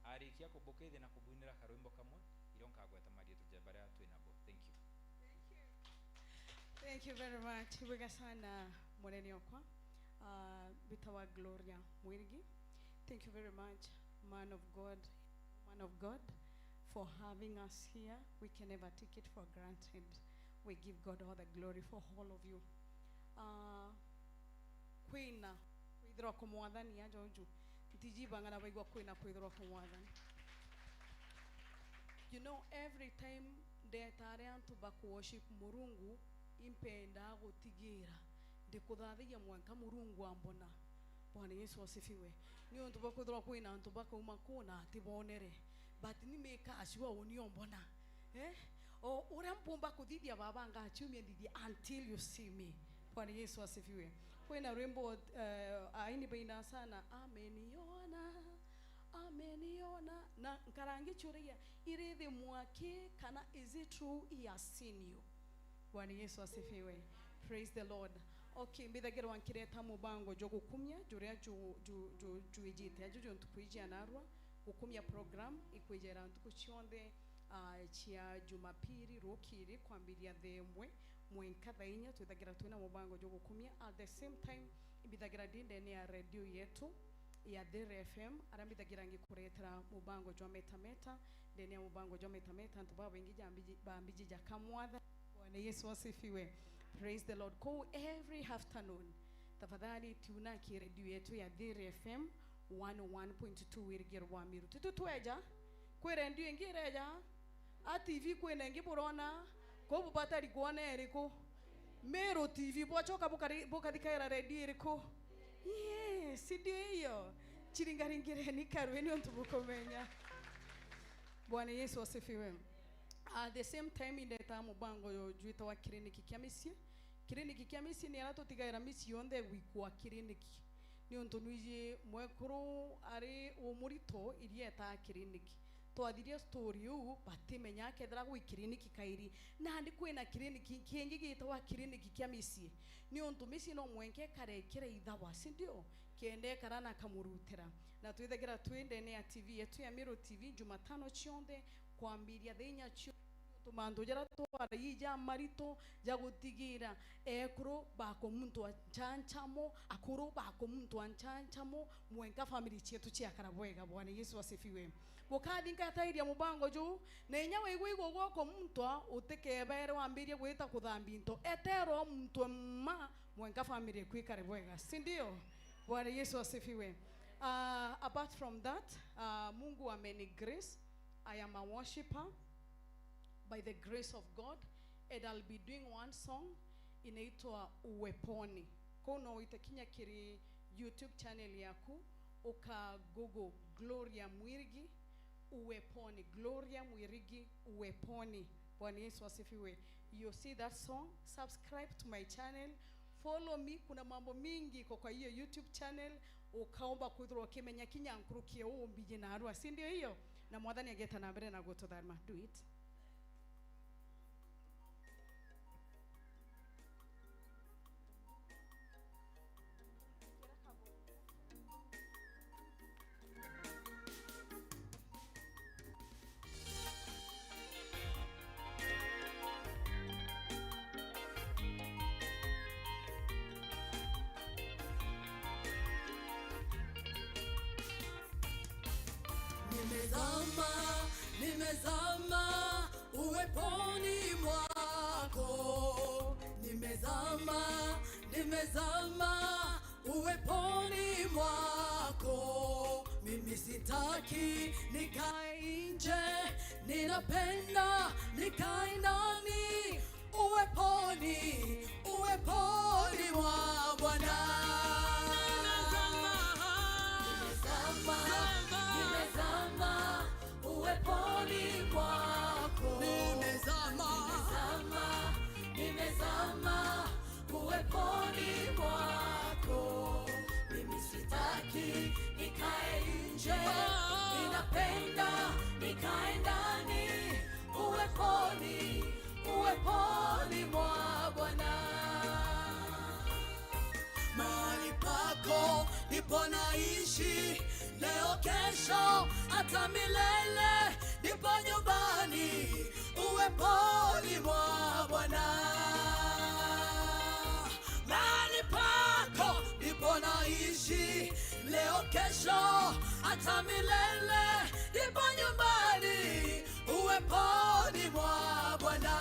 arikia kubukethia na kubwinira karwimbo kamwe iro nkagweta maria tujabara twinabo. Thank you.
Thank you. Thank you very much. Wega sana munene okwa. Bitawa Gloria Mwirigi. Thank you very much, man of God, for having us here. We can never take it for granted. We give God all the glory for all of you. Kwina kwithirwa kumwathani ajoju ntijibanga na baigwa kwina kwithirwa kumwathani. You know, every time ndetare antu baku worship Murungu impenda gutigira ndikuthathagia mwanka Murungu ambona. Bwana Yesu asifiwe. Ni untu bakwithirwa kwina antu bakauma kuna tibonere but ni meka aciwa uniombona o uria mpumba kuthithia baba ngachiumia ndithia until you see me. Bwana Yesu asifiwe. Kwina rwimbo aini baina sana ameniona ameniona na nkarangi churia irithi mwaki kana is it true he has seen you. Bwana Yesu asifiwe. Praise the Lord. Okay, mbithagirwa nkireta mubango jo gukumia juria ju ju ju juijite ajo ju ntukuijia narwa gukumia program ikwijera ntuku cionthe Chia Jumapili rukiri kwambiria themwe mwenka thainya twithagira twina mubango jugukumia. At the same time imbithagira ndi ya radio yetu ya Thiri FM aria mbithagira ngikuretera mubango jwa meta meta ndene ya mubango jwa meta meta antu baba ingi bambiji jakamwatha. Bwana Yesu asifiwe. Praise the Lord. Ko every afternoon tafadhali tuna ki radio yetu ya Thiri FM 101.2 wirigirwa Miru tutu tweja kwere ndio ingireja a TV kwene ngiburona ko bubatari kuona eriko Meru TV bwachoka bukathikaira radio eriko. Yes, ndio hiyo chiringaringireni karweni ontu bukomenya. Bwana Yesu asifiwe. At the same time indeta mubango juita wa kiriniki kia misi. Kiriniki kia misi ni aratotigaira misi yonthe gwikwa kiriniki ni untu nwiji mwekuru ari umurito iria eta kiriniki twathirie story uu batimenya kethira gwi kiriniki kairi na ndi kwina kiriniki kingi gitwa kiriniki kia misi ni untu misi no mwenke karekere ithawa si ndio kende karana kamurutira na twithagira twindene ya TV yetu ya Miru TV Jumatano chionthe kwambiria thenya chio tumandu jara twara ija marito jagutigira ekuru bako muntu anchanchamo akuru bako muntu anchanchamo mwenka family chetu chiakara bwega. Bwana Yesu asifiwe. Bukathi nkatairia mubango ju na inya wigwa igwo gwoko muntu utikebere wambirie gwita kuthambia into etero muntu ma mwenka family kwikare bwega, si ndio? Bwana Yesu asifiwe. Apart from that, Mungu ameni grace. I am a worshipper by the grace of God, and I'll be doing one song inaitwa Uweponi. Kono itakinya kiri YouTube channel yaku uka Google Gloria Mwirigi Uweponi, Gloria Mwirigi Uweponi. Bwana Yesu asifiwe. You see that song, subscribe to my channel, follow me. Kuna mambo mingi kwa hiyo YouTube channel ukaomba kwithirwo ukimenya kinya nkurukie umbije na arua, si ndio hiyo? Na mwathani ageta na mbere na gututharima. Do it.
Nimezama, nimezama uweponi mwako. Nimezama, nimezama uweponi mwako. Mimi sitaki nikae nje, ninapenda nikae ndani uweponi, uweponi mwa Bwana. Nimezama, nimezama uweponi mwako. Nimezama, nimezama, nimezama uweponi mwako. Mimi sitaki nikae nje, ninapenda nikae ndani uweponi, uweponi mwa Bwana. Mahali pako ndipo naishi leo, kesho, hata milele, ndipo nyumbani uweponi mwa Bwana. Mahali pako ndipo naishi leo, kesho, hata milele, ndipo nyumbani uweponi mwa Bwana.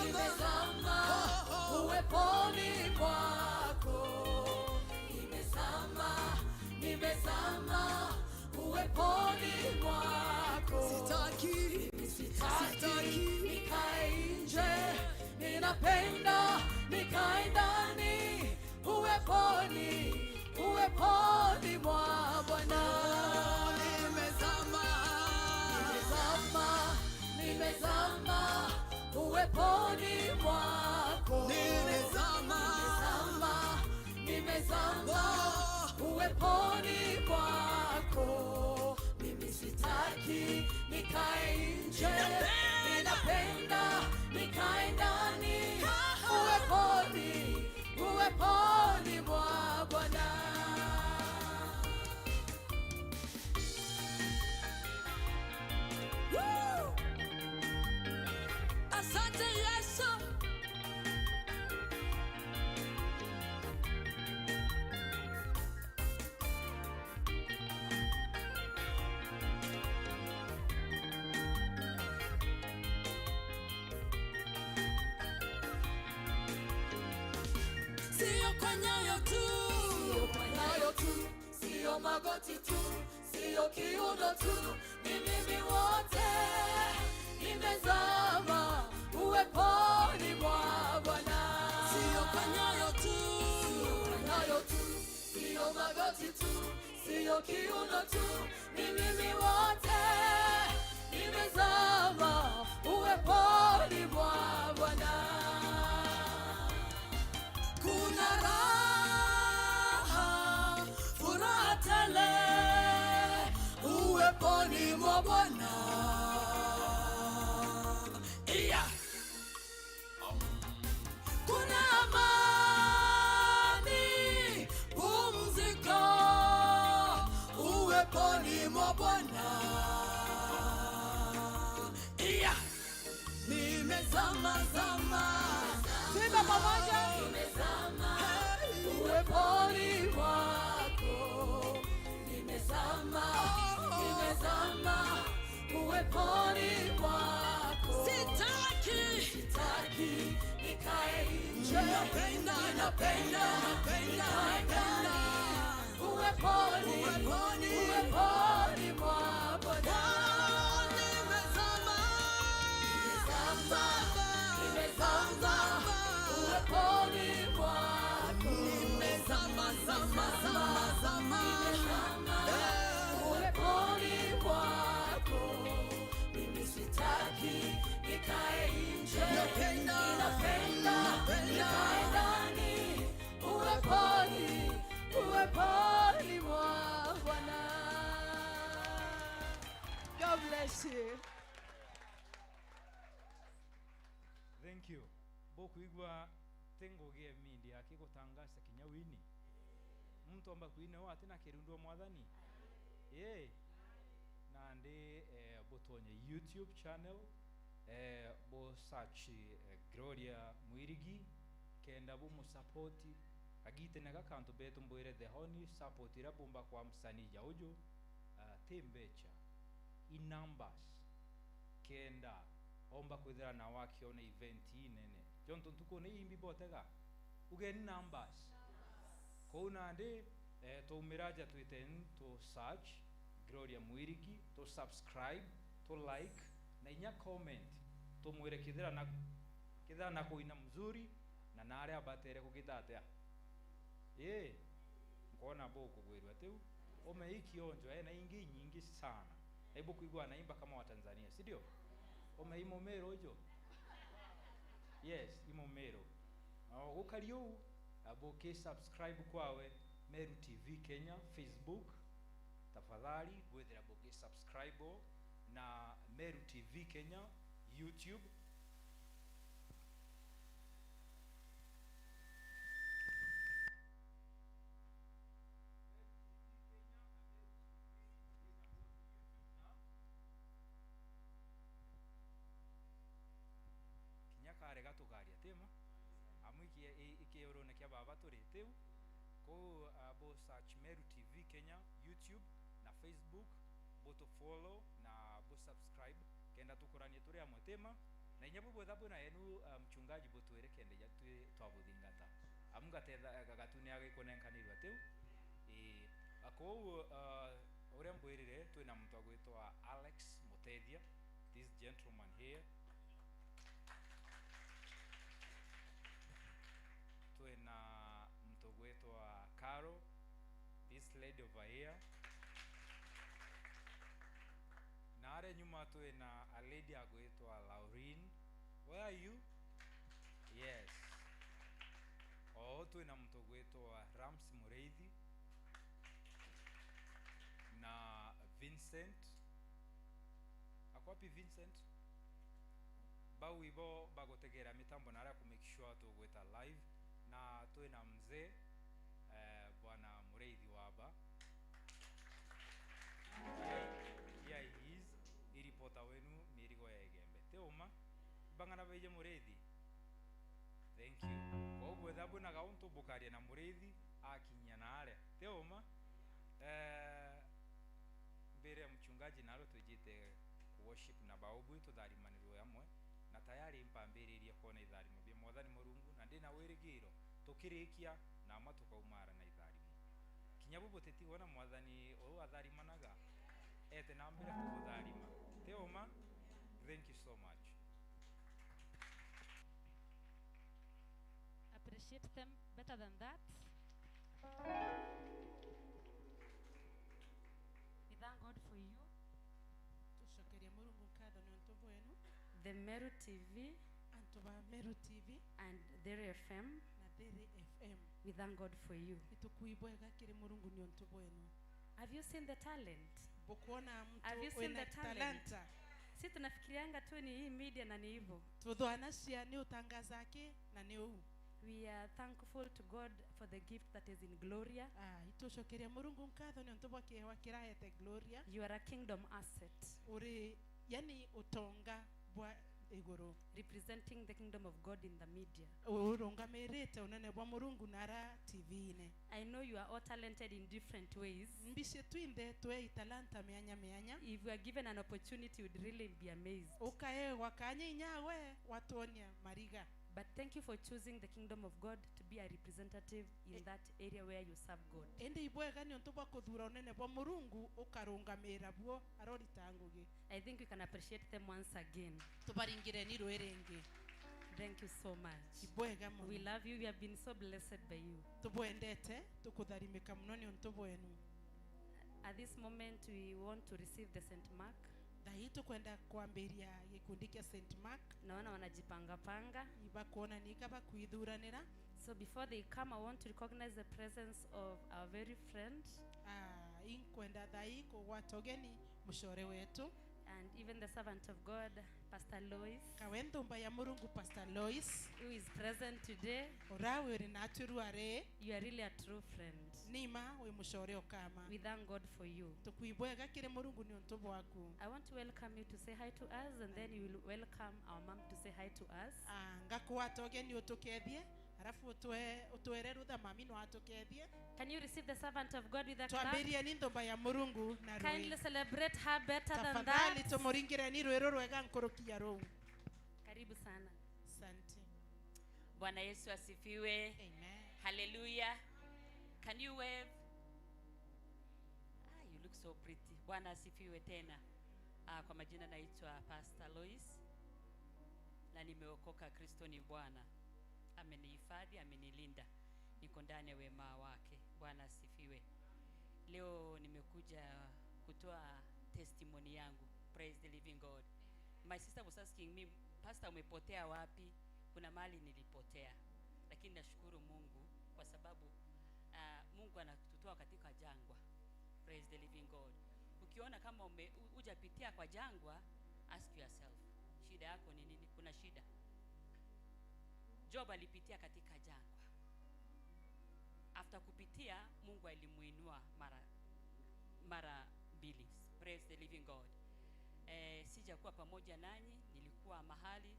Nimezama, uweponi mwako. Nimezama, nimezama uweponi mwako. Sitaki, sitaki nikae nje, ninapenda nikae ndani uweponi, uweponi mwa Bwana. Nimezama, nimezama, nimezama uweponi mwako. Nimezama, nimezama, nimezama uweponi mwako. Mimi sitaki nikae nje, ninapenda nikae ndani uweponi, uweponi mwa Bwana. kwa nyayo tu, sio kwa nyayo tu, sio magoti tu, sio kiuno tu, ni mimi wote nimezama uweponi mwa Bwana. Sio kwa nyayo tu, sio kwa nyayo tu, sio magoti tu, sio kiuno tu, ni mimi wote nimezama uweponi mwa Bwana. Kuna raha, furaha tele uweponi mwa Bwana. Yeah. Kuna amani, pumziko uweponi mwa Bwana. Yeah. Nimezama zama,
Tuimbe pamoja.
nimezama uweponi mwako, nimezama, nimezama uweponi mwako.
Sitaki,
Sitaki nikae nje,
napenda, napenda, napenda, napenda
uweponi,
uweponi,
uweponi mwa Bwana.
Nimezama,
Nimezama uweponi mwako,
nimezama, zama, zama, zama.
uweponi mwako. Mimi sitaki nikae nje,
Napenda,
ninapenda
napenda.
nikae ndani uweponi, uweponi mwa Bwana.
God bless you.
Thank you. Bokuigwa tengogie mindi akigutangasa kinya wini. Muntu amba kuine wa atina kirundwa mwathani. Eh. Nandi botonye YouTube channel bo search Gloria Mwirigi kenda bo musapoti agite naga kantu betu mbwire the honey support ira bomba kwa msanii jaujo tembecha in numbers kenda omba kwithira na wakiona event inene jonto ntukone imbi botega uge numbers kou nandi tumiraja twiten to search Gloria Mwirigi to subscribe to like na inya comment tumwire kithira na kithira na kuina mzuri na nare abatere kugitatea eh nkona boko gwirwa tiu umeikionjo na ingi nyingi sana hebu kuigwa naimba kama wa Tanzania si ndio? Umeimo mero jo. Yes, imo mero. Gukariu aboke subscribe kwawe Meru TV Kenya Facebook tafadhali bwethera boke subscribe na Meru TV Kenya YouTube. Kare gatugaria tema amwikie ikiurone kia baba turi tiu ko bo search Meru TV Kenya YouTube na Facebook bo to follow na bo subscribe kenda tukuranie turi amwe tema na inya bubwe thabu na yenu mchungaji bo twire kende ya twi twabuthingata amungatetha gatune agikunenkanirwa tiu ako uria mbwirire twina muntu agwitwa Alex Mutethia, this gentleman here. Twina mtu gwitwa Caro, this lady over here. Na are nyuma twina a lady agwitwa Lauren. Where are you? Yes. O twina mtu gwitwa Rams Mureithi na Vincent. Akwapi Vincent? Bau ibo bagotegera mitambo na ara ku make sure tugwita live na twina mzee bwana Mureithi waba. Here he is, iripota wenu mirigo ya egembe teuma bangana beje Mureithi. Thank you. Koguo thabu na gauntu bukaria na Mureithi akinya na are teuma mbere mchungaji nalo tujite worship na baobu tutharimanirwo amwe na tayari mpambiririe kuona itharimo bia mwathani Murungu na ndina wirigiro tukirikia Nama tukaumara na itharimo kinya bubuteti wona mwathani ou atharimanaga ete nambere kugutharima teoma. Thank you so much.
Appreciate them better than that. We thank God for you.
Tucokerie Murungu nkatho nĩ ũntũ bwenu.
The Meru TV
Antu ba Meru TV
and Theri FM.
Na Theri FM.
We thank God for you.
Nĩtũkuibwega kĩrĩ Murungu nĩ ũntũ bwenu.
Have you seen the talent?
Bukuona mtu
Have you seen
wĩna
the talent?
talanta.
Si tunafikirianga tu ni hii media na ni hivyo.
Tuthwana cia nĩ ũtangazake na nĩ ũu.
We are thankful to God for the gift that is in Gloria.
Ah, itucokeria Murungu nkatho nĩ ũntũ bwa kĩhewa kĩrahete Gloria.
You are a kingdom asset.
Uri yani utonga bwa iguru.
Representing the kingdom of God in the media.
Urungamirite unene bwa Murungu nara TV-ine.
I know you are all talented in different ways.
Mbishe twinthe twe talanta mianya mianya.
If we are given an opportunity, we'd really be amazed.
Ukaewa kanya inyawe watuonia mariga.
But thank you for choosing the kingdom of God to be a representative in that area where you serve God.
Ende ibwega ni untu bwa kuthura unene bwa Murungu ukarungamira bwo arorita ngugi.
I think we can appreciate them once again.
Tubaringire ni rwerengi.
Thank you so much.
Ibwega muno.
We love you. We have been so blessed by you.
Tubwendete tukutharimika muno ni untu bwenu.
At this moment we want to receive the St. Mark.
Thaitu kwenda kuambiria gikundi kia St. Mark.
Naona wanajipanga panga.
Ibakuona nika bakwithuranira.
So before they come, I want to recognize the presence of our very friend.
Inkwenda thai kugwatogeni mushore wetu.
And even the servant of God, Pastor Lois.
Kawenthumba ya Murungu, Pastor Lois.
Who is present today.
Orawe naturuare.
You are really a true friend.
Nima we mushore okama.
We thank God for you.
Tukuibwega kire Murungu ni untu bwaku.
I want to welcome you to say hi to us, and then you will welcome our mom to say hi to us.
Ngakuwatogeni utukethie. Alafu utuere rutha mami no atukethie.
Can you receive the servant of God with a clap?
Twambirie ni nthumba ya Murungu na rui.
Kindly celebrate her better than that.
Tafadhali tumuringire ni rwiro rwega nkurukia ruu.
Karibu sana.
Asante.
Bwana Yesu asifiwe.
Amen.
Hallelujah. Can you wave? Ah, you look so pretty. Bwana asifiwe tena. Kwa majina naitwa Pastor Lois na nimeokoka. Kristo ni Bwana. Amenihifadhi, amenilinda. Niko ndani ya wema wake. Bwana asifiwe. Leo nimekuja kutoa testimony yangu. Praise the living God. My sister was asking me, Pastor, umepotea wapi? Kuna mali nilipotea. Lakini nashukuru Mungu kwa sababu Mungu anatutoa katika jangwa. Praise the living God. Ukiona kama hujapitia kwa jangwa, ask yourself, shida yako ni nini? Kuna shida. Job alipitia katika jangwa. After kupitia, Mungu alimuinua mara mbili. Praise the living God. Sijakuwa pamoja nanyi, nilikuwa mahali,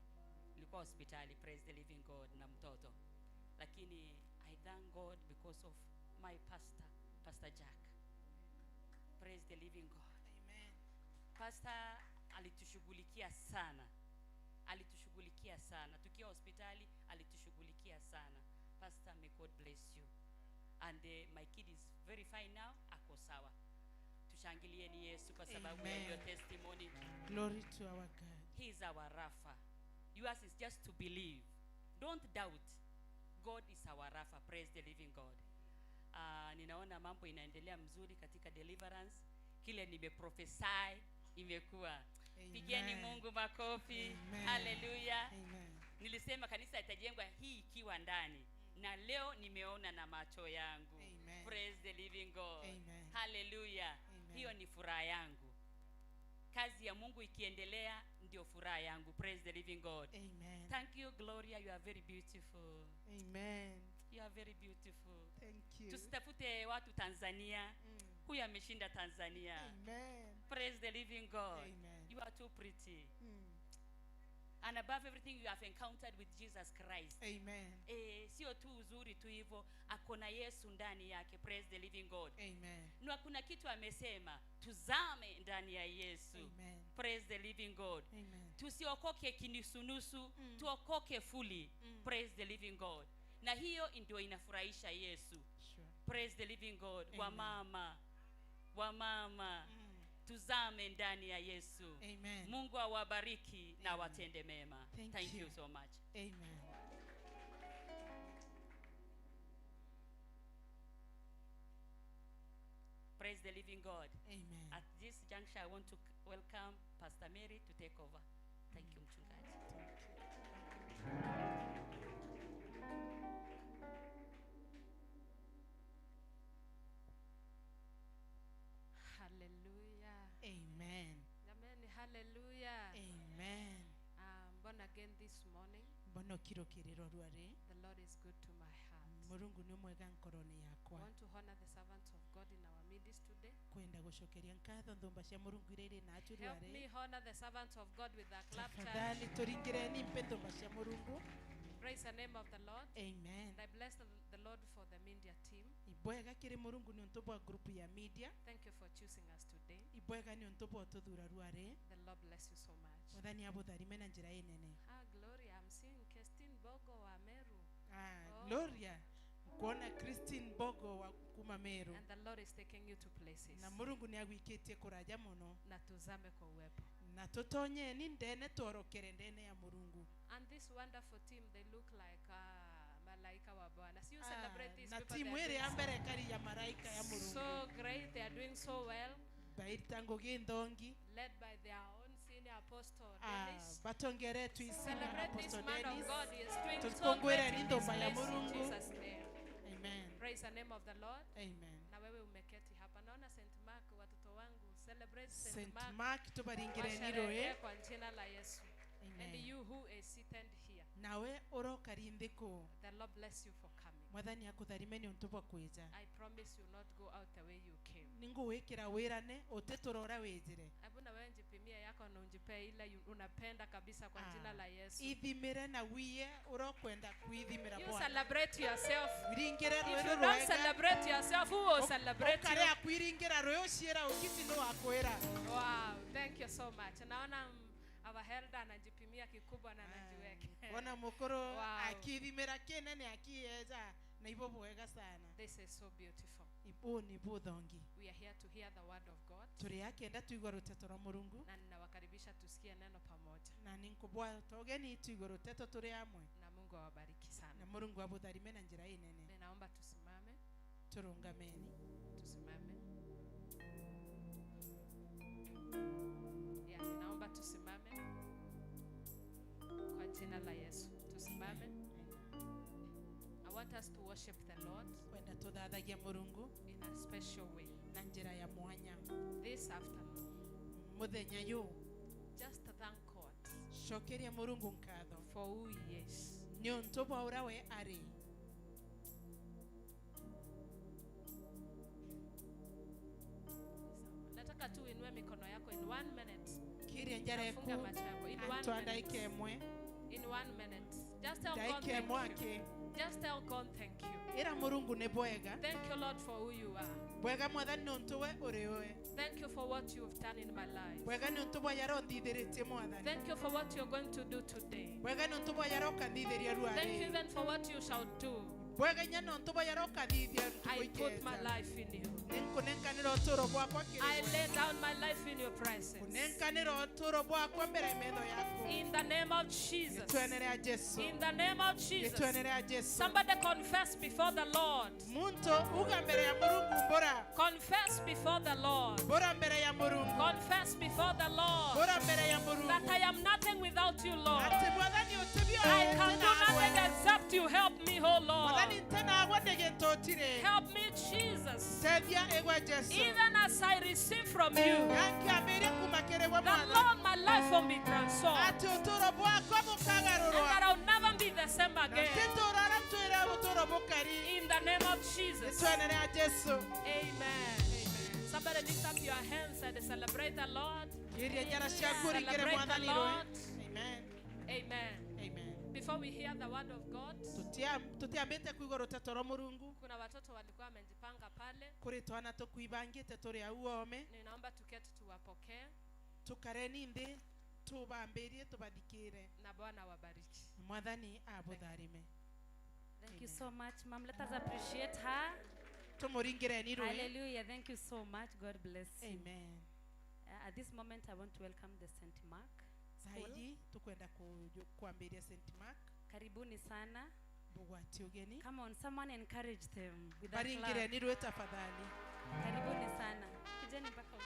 nilikuwa hospitali. Praise the living God, na mtoto. Lakini I thank God because of my pastor, Pastor Jack. Praise the living God.
Amen.
Pastor alitushughulikia sana. Alitushughulikia sana. Tukiwa hospitali alitushughulikia sana. Pastor, may God bless you. And my kid is very fine now, ako sawa. Tushangilieni Yesu kwa sababu ya hiyo testimony.
Glory to our God.
He is our Rapha. Yours is just to believe. Don't doubt. God is our Rapha. Praise the living God. Ninaona mambo inaendelea mzuri katika deliverance. Kile nimeprophesy imekuwa. Pigeni Mungu makofi. Hallelujah.
Amen.
Nilisema kanisa itajengwa hii ikiwa ndani. Na leo nimeona na macho yangu.
Amen.
Praise the living God.
Amen.
Hallelujah.
Amen.
Hiyo ni furaha yangu. Kazi ya Mungu ikiendelea ndio furaha yangu. Praise the living God.
Amen.
Thank you, Gloria, you are very beautiful.
Amen.
You are very beautiful.
Thank you.
Tusitafute watu Tanzania. Huyu ameshinda Tanzania.
Amen.
Praise the living God.
Amen.
You are too pretty. And above everything you have encountered with Jesus Christ.
Amen.
Sio tu uzuri tu hivyo, akona Yesu ndani yake. Praise the living God.
Amen.
Na kuna kitu amesema, tuzame ndani ya Yesu.
Amen.
Praise the living God.
Amen.
Tusiokoke kinusunusu, tuokoke fully. Praise the living God. Na hiyo ndio inafurahisha Yesu.
Sure.
Praise the living God.
Amen.
Wamama, wamama, tuzame ndani ya Yesu.
Amen.
Mungu awabariki na watende mema.
Thank
you
you
so much.
Amen.
Praise the living God.
Amen.
At this juncture, I want to welcome Pastor Mary to take over. Thank you, mchungaji.
Hallelujah.
Amen.
Amen. Hallelujah.
Amen.
I'm born again this morning.
Mbono kirokiriro rware.
The Lord is good to my heart.
Murungu ni mwega nkoroni yakwa.
I want to honor the servants of God in our midst today.
Kwenda gucokeria nkatho nthumba cia Murungu iria iri nachu
Help
rware.
me honor the servants of God with a clap.
Tafadhali turingireni mpe nthumba cia Murungu.
Praise the name of the Lord.
Amen.
And I bless the Lord for the media team.
Ibwega kiri Murungu ni untu bwa group ya media.
Thank you for choosing us today.
Ibwega ni untu bwa tuthura rware.
The Lord bless you so much.
Mwathani abutharime na njira inene.
Ah, Gloria, I'm seeing Christine Bogo wa Meru.
Ah,
oh.
Gloria. Kuona Christine Bogo wa kuma Meru.
And the Lord is taking you to places.
Na Murungu ni agwikitie kuraja muno.
Na tuzame kwa uwepo.
Na tutonye ni ndene tworokere ndene ya Murungu.
And this wonderful team, they look like malaika wa Bwana. So you celebrate these
na
people.
timu iri ya mbere kari ya malaika ya Murungu.
So great, they are doing so well.
Baita ngugi ndongi.
Led by their own senior apostle Dennis.
Batongeretwe senior
Celebrate this
apostle
man
Dennis.
of God. He is doing so great
Tukongwere
in this
nthumba ya
place in
Murungu.
Jesus' name.
Amen.
Praise the name of the Lord.
Amen.
Na wewe umeketi hapa, naona St. Mark, watoto wangu, celebrate St.
St.
Mark.
Mark tubaringire
Washerehekee
niroe.
kwa jina la Yesu.
Amen.
And you who is seated here,
Nawe urokari nthĩ
the Lord bless you for coming.
Mwathani akutharime ni untu bwa kwija.
I promise you not go out the way you came.
Ninguwikira wirane utiturora wijire.
Hebu na wewe njipimie yako na unjipee ile unapenda kabisa kwa jina la Yesu.
Ithimire na wiye urokwenda kwithimira
You
Bwana.
celebrate yourself.
Wiringire
If
rwe
you don't
rwega.
celebrate yourself, who will celebrate you?
Ukarea kwiringira rwe uciira ukiti no wakwira.
Wow, thank you so much. Naona our elder anajipimia kikubwa na anajiweka.
Ona mukuru
Wow.
akithimira kinene akiyeja na ibo bwega sana.
This is so beautiful.
Ibu ni buthongi.
We are here to hear the word of God.
Turi akenda tuigwa ruteto rwa Murungu.
Na ninawakaribisha tusikie neno pamoja.
Na ninkubwa togeni tuigwa ruteto turi amwe.
Na Mungu awabariki sana.
Na Murungu abutharime na njira inene.
Ninaomba tusimame.
Turungameni.
Tusimame. Yeah, ninaomba tusimame. Kwa jina la Yesu. Tusimame. I want us to worship the Lord
Kwenda tuthathagia Murungu
in a special way.
na njira ya mwanya.
This afternoon.
Muthenya yu.
Just thank God.
Cokeria Murungu nkatho.
For who he is.
Ni untu bwa uria we ari.
Nataka tu uinue mikono yako in 1 minute.
Kiria njareku.
Funga macho yako in 1
Antu
minute.
emwe.
In 1 minute. Just tell God thank you. Just tell God thank you.
Ira Murungu ni bwega.
Thank you, Lord, for who you are.
Bwega mwathani ni untu we uri we.
Thank you for what you've done in my life.
Bwega ni untu bwa yaronthithiritie mwathani.
Thank you for what you're going to do today.
Bwega ni untu bwa yarokathithiria rware.
Thank you even for what you shall do.
Bwega nya no untu bwa yarokathithia
I put my life in you.
Ninkunenkanira uturo bwakwa
I lay down my life in your presence.
Kunenkanira uturo bwakwa mbere metho yaku.
In the name of Jesus.
Gitwenere ya Jesu.
In the name of Jesus.
Gitwenere ya Jesu.
Somebody confess before the Lord.
Muntu uga mbere ya Murungu mbora.
Confess before the Lord.
Mbora mbere ya Murungu.
Confess before the Lord.
Mbora mbere ya Murungu.
That I am nothing without you, Lord.
Ati mwathani utibio.
I can do nothing except you help me, oh Lord.
Mwathani tena agwa ndegentotire.
Help me, Jesus.
Teithia igwe Jesu.
Even as I receive from you,
Yankiambirie kuma kiri we
the
mwathani.
Lord, my life will be transformed.
Ati uturo bwakwa
And
bukagarurwa.
that I'll never be the same again.
Titurara twira uturo bukari.
In the name of Jesus.
Gitwenere ya Jesu.
Amen. Somebody lift up your hands and celebrate the Lord.
Kiria njara ciaku ringire
Celebrate the
mwathani rwe.
Lord.
Amen.
Amen.
Amen.
Before we hear the word of God,
Tutiambite kuigwa ruteto rwa Murungu.
kuna watoto walikuwa wamejipanga pale.
Kuri twana tukwibangite turi au ome.
Ninaomba tuketi tuwapokee.
Tukareni nthi tubambirie tubathikire.
Na Bwana wabariki.
Mwathani abutharime.
Thank you so much, ma'am. Let us appreciate her.
Tumuringireni rui.
Hallelujah. Thank you so much. God bless you.
Amen.
At this moment, I want to welcome the St. Mark School.
Saiji tukwenda kuambiria St. Mark.
Karibuni sana.
Bugwati ugeni.
Come on, someone encourage them with a clap.
Baringireni rui tafadhali.
Karibuni sana. Kijeni mpaka huku.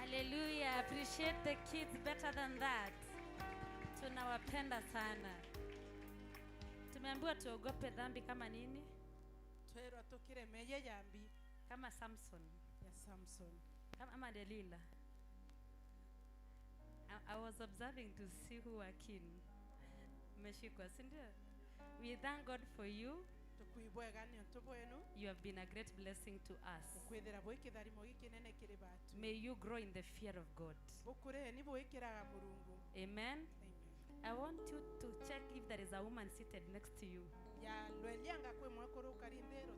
Hallelujah. Appreciate the kids better than that. Tunawapenda sana. Tumeambiwa tuogope dhambi kama nini?
Twerwa tukiremeye yambi.
Kama Samson.
Ya Samson.
Kama ama Delila. I was observing to see who are keen. Mmeshikwa, si ndio? We thank God for you. You have been a great blessing to us. May you grow in the fear of God. Amen. I want you to check if there is a woman seated next to you.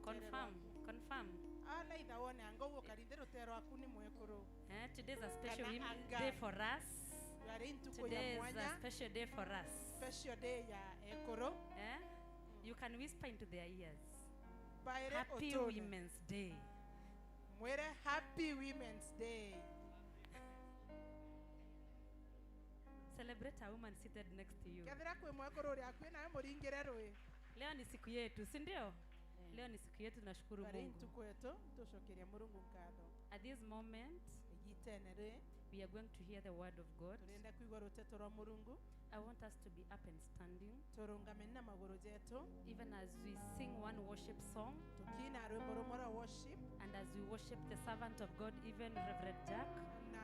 Confirm. Confirm. Today is a special day for us. Today is a special day for us.
Special day ya ekoro.
You can whisper into their ears. Happy Women's Day.
Mwere Happy Women's Day.
Celebrate a woman seated next to you.
Kethira kwi mwekoro ria kwi nawe muringire rwi.
Leo ni siku yetu, si ndio? Leo ni siku yetu, tunashukuru
Bari
Mungu.
ntuku yetu tucokeria Murungu nkatho.
At this moment,
Igitenere
we are going to hear the word of God.
Turenda kuigwa ruteto rwa Murungu.
I want us to be up and standing.
Turungameni na maguru jetu.
Even as we sing one worship song.
Tukina rwimbo rumwe rwa worship.
And as we worship the servant of God, even Reverend Jack.
Na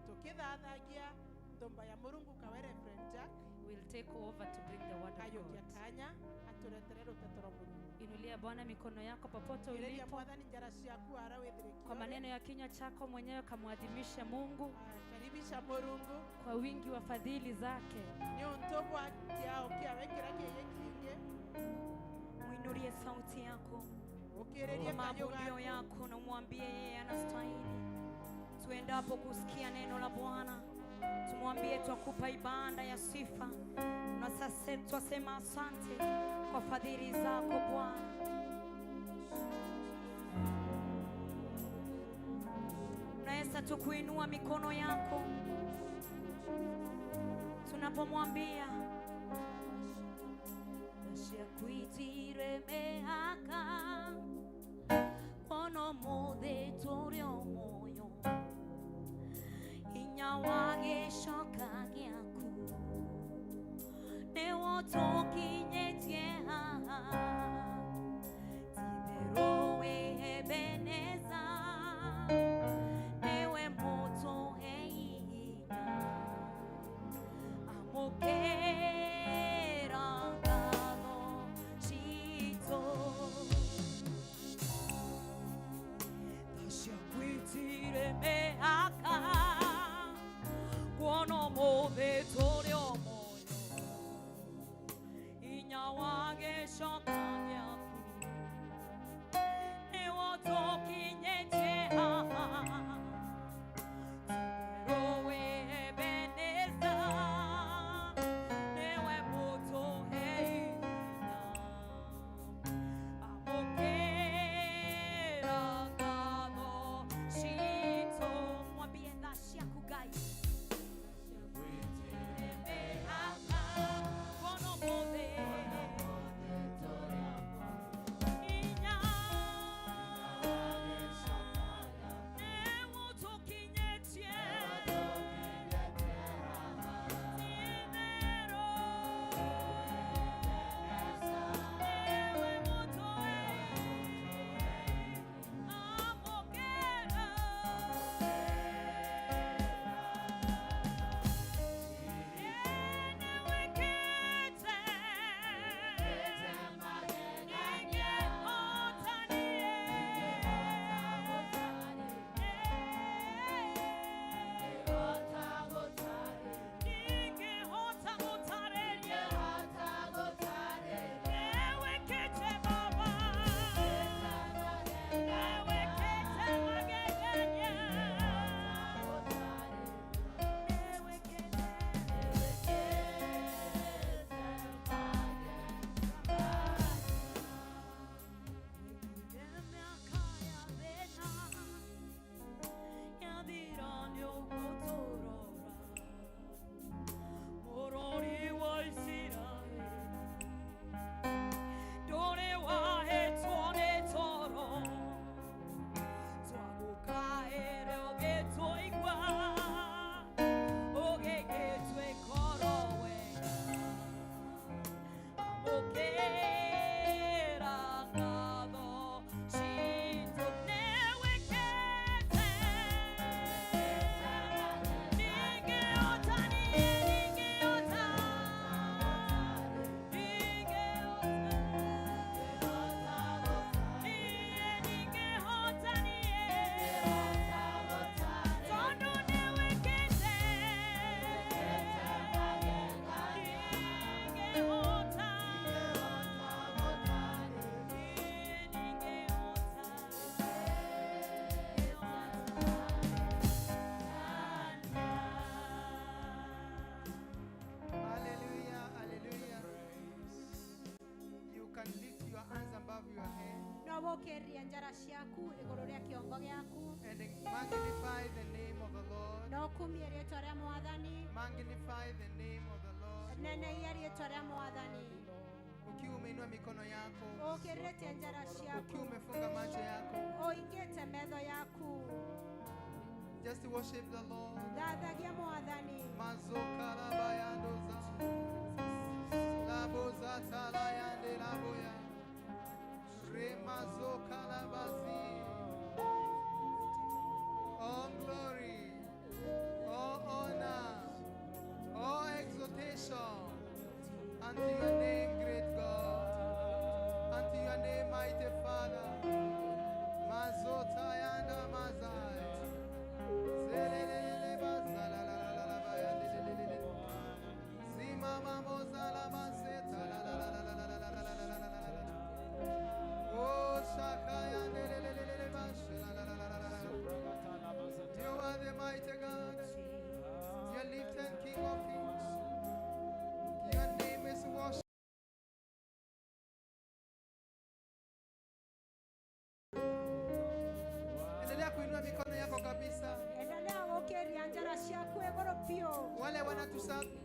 tukithathagia ndomba ya Murungu kawe Reverend Jack.
Will take over to bring the word of
Kayukia
God.
kanya aturetere ruteto rwa Murungu.
Inulia Bwana mikono yako popote
Ireria
ulipo.
Mwathani njara ciaku ara withirikie.
Kwa maneno ya kinywa chako mwenyewe kamwadhimishe Mungu.
Karibisha Murungu
kwa wingi wa fadhili zake.
Ni untu bwa kiao kiawe kira kiye kinge.
Muinulie sauti yako.
Ukireria
kwa
kayo
maabudio
gako.
yako na umwambie yeye anastahili. Tuendapo kusikia neno la Bwana, tumwambie twakupa ibada ya sifa. Na sasa twasema asante kwa fadhili zako Bwana. Unaweza tu kuinua mikono yako tunapomwambia Nashakuitire mehaka kono mothe tũrĩ o muoyo hinya wa gĩcoka gĩaku nĩwo tũkinyĩtie haha ti-itherũ wĩ Ebeneza nĩwe mũtũhe hinya amũkĩra ngatho citũ. Tashakwitire mehaka kuona ũmũthĩ tũrĩ o muoyo hinya wa gĩcoka gĩaku nĩwo tũkinyĩtie haha ti-itherũ wĩ Ebeneza nĩwe mũtũhe hinya amũkĩra ngatho citũ. Mwambie tha ciaku Ngai.
Hallelujah, hallelujah. You can lift your hands above your head.
No wokeria njara ciaku igũrũ rĩa kĩongo gĩaku. Okumie rĩtwa rĩa Mwathani.
Magnify the name of the Lord.
Neneia rĩtwa rĩa Mwathani.
Ukiwa umeinua mikono yako,
Ũkĩrĩtie njara ciaku,
ukiwa umefunga macho yako,
ũingĩte metho yaku,
just worship the Lord.
Thathagia Mwathani.
Mazokarabayandoza labozatalayande laboya remazokalabazi. All glory, all honor, all exaltation unto your name, great God, unto your name, mighty Father. Mazotayanda mazai. Zelelele bazalalalalalabayandelelele. Zimama mozala maseta la la la la la la la la la la la la la. Oh, shakayandelelelele bashe la la la la la la. You are the mighty God. You are lifted King of Kings. Your name is worship. Endelea kuinua mikono yako kabisa.
Endelea gũkĩria njara ciaku igũrũ biũ.
Wale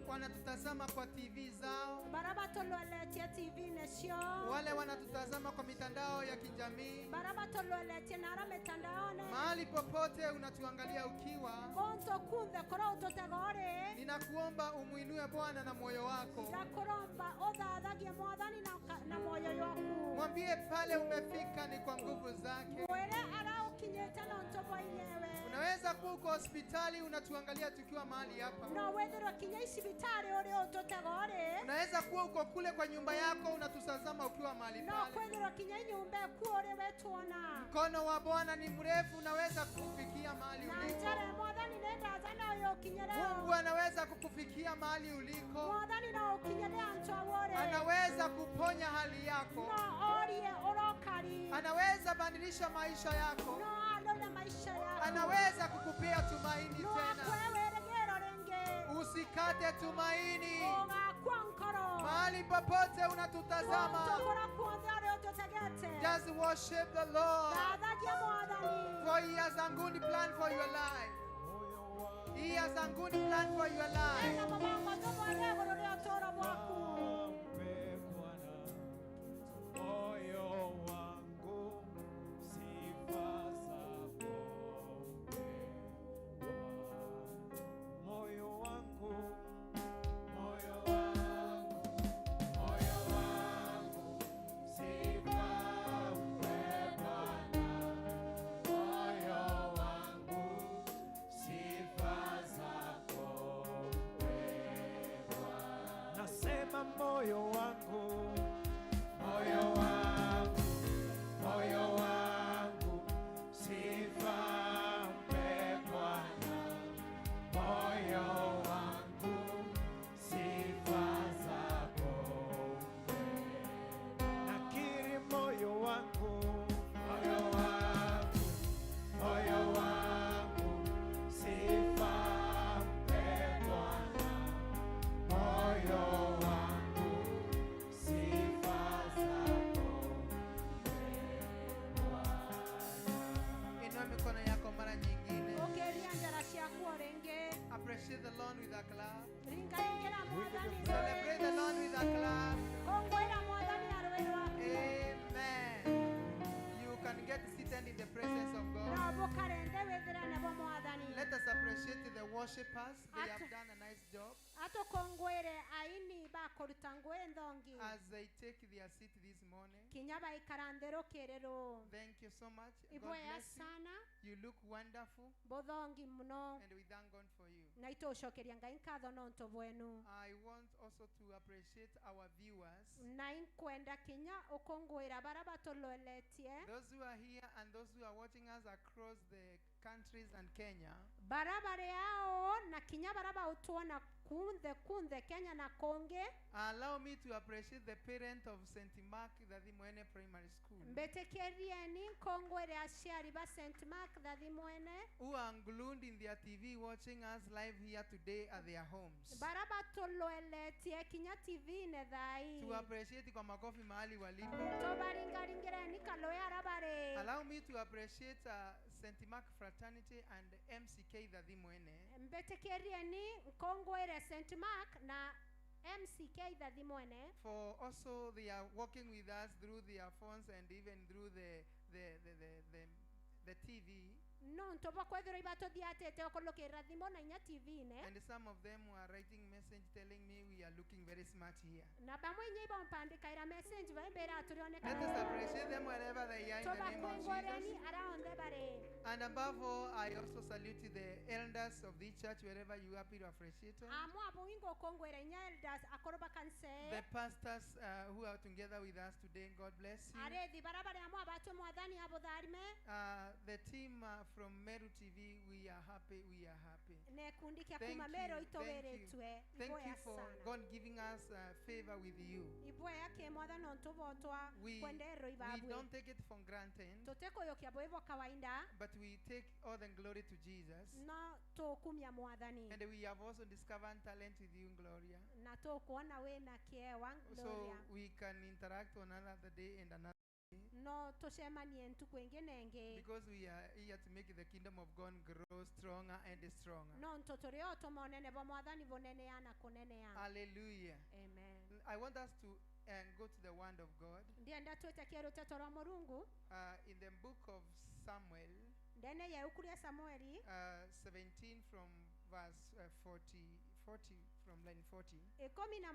wanatutazama kwa TV zao,
Bara batũloletie TV-inĩ ciao,
wale wanatutazama kwa mitandao ya kijamii,
bara batũloletie na ara mitandaoni,
mahali popote unatuangalia ukiwa,
kũntũ kunthe kũrĩa ũtũtega ũrĩ,
ninakuomba umuinue Bwana na moyo wako.
Ndakũromba ũthathagie Mwathani na moyo waku.
Mwambie pale umefika ni kwa nguvu zake.
Mwĩre ara ũkinyĩte na ũntũ bwa inyewe.
Unaweza kuwa uko hospitali unatuangalia tukiwa mahali hapa.
No wethirwo kinya icibitari ũrĩ ũtũtega ũrĩ.
Unaweza kuwa uko kule kwa nyumba yako unatutazama ukiwa mahali
No
pale.
kwithirwo kinya nyumba eku ũrĩ wetuona.
Mkono wa Bwana ni mrefu, unaweza kukufikia mahali
Na
uliko.
njara ya Mwathani nĩ ndaja no yũkinyĩre.
Mungu anaweza kukufikia mahali uliko.
Mwathani no ũkinyĩre antũ au ũrĩ.
Anaweza kuponya hali yako.
No orie ũrokari.
Anaweza badilisha maisha yako.
No alole maisha yako.
Anaweza kukupea tumaini
No
tena.
akwe wĩrĩgĩro rĩngĩ.
Usikate tumaini.
Ũgakua ngoro.
Mahali popote unatutazama,
Kũntũ kũrĩa kuothe ũrĩ ũtũtegete.
just worship the Lord.
Thathagia Mwathani.
For he has a good plan for your life. He has a good plan for your life.
Ena mũbango tũmwega igũrũ rĩa ũtũũro bwaku.
Mpe Bwana moyo wangu, sifa zako mpe Bwana. Moyo wangu, moyo wangu, moyo wangu, sifa mpe Bwana. Moyo wangu, sifa zako mpe Bwana. Nasema moyo wangu, moyo wangu, moyo wangu, sifa mpe Bwana. Moyo wangu, sifa zako mpe. Nakiri moyo wangu, moyo wangu, moyo wangu, sifa mpe Bwana. Moyo wangu, sifa zako mpe Bwana.
Inua mikono yako mara nyingine.
Ũkĩria njara ciaku o rĩngĩ.
Appreciate the Lord with a clap.
Ringaringĩra Mwathani
Celebrate the Lord with a clap.
Kũngũĩra Mwathani na rũĩ rwaku.
Amen. You can get seated in the presence of
No
God.
mũkarende wĩthĩre nebo Mwathani.
Let us appreciate the worshippers. They have done a nice job
Atũkũngũĩre aini bakũruta ngũĩ nthongi.
as they take their seat this morning.
Kinya baikara nthĩ rũkĩrĩrũ.
Thank you so much. God
Iboya
bless you.
sana.
You look wonderful,
Bothongi mũno.
and we thank God for you.
Na itũcokeria Ngai nkatho no ntũ bwenu.
I want also to appreciate our viewers,
Na inkwenda kinya ũkũngũĩra bara batũloletie.
those who are here and those who are watching us across the countries and Kenya.
Bara barĩ ao na kinya bara baũtuona Kunthe kunthe Kenya na konge.
Allow me to appreciate the parent of St. Mark Thathimwene Primary School,
Mbetekerieni nkongwere aciari ba St. Mark Thathimwene,
who are glued in their TV watching us live here today at their homes.
Bara batulweletie kinya TV ne thai.
To appreciate kwa makofi mahali walipo.
Tobaringaringireni kaloya arabare.
Allow me to appreciate St. Mark Fraternity and MCK Thathimwene,
Mbetekerieni nkongwere St. Mark na MCK Thathimwene,
for also they are working with us through their phones and even through the TV.
Nonto bakwethira ibatuthiatite okulukirira thimu na inya TV ne.
And some of them were writing message telling me we are looking very smart here.
Na bamwe inya ibompandikaira message baimbira aturioneka.
Let us appreciate them wherever they are in the name of
Tobakwengoreni
Jesus.
ara onthe bari.
And above all, I also salute the elders of the church wherever you are, be appreciated.
Amwe abo wingo kongwera inya elders akoro bakanse.
The pastors who are together with us today, God bless you.
Arethi barabare amwe abatwe mwathani abo tharime.
The team from Meru TV, we are happy, we are happy.
Ne kundi kia
Thank
kuma
you,
Meru
thank you.
itoweretwe.
Thank
Iboya
you for
sana.
God giving us favor with you.
Iboya ke mwathani ontubotwa
We,
kwendero
we
ibabwe.
don't take it for granted,
Tutekoyokia bwibo kawaida.
but we take all the glory to Jesus.
No tukumia mwathani.
And we have also discovered talent with you, Gloria.
Na tukuona wina kiewa
So
Gloria.
we can interact on another day and another day.
No tucemanie ntuku ingi na ingi.
Because we are here to make the kingdom of God grow stronger and stronger.
No nto turi o tumonene bo mwathani buneneana kunenea.
Hallelujah.
Amen.
I want us to go to the word of God.
Ndienda twite ruteto rwa Murungu.
In the book of Samuel,
Ndene ya ukuria Samueli,
17 from verse 40 from line 40.
17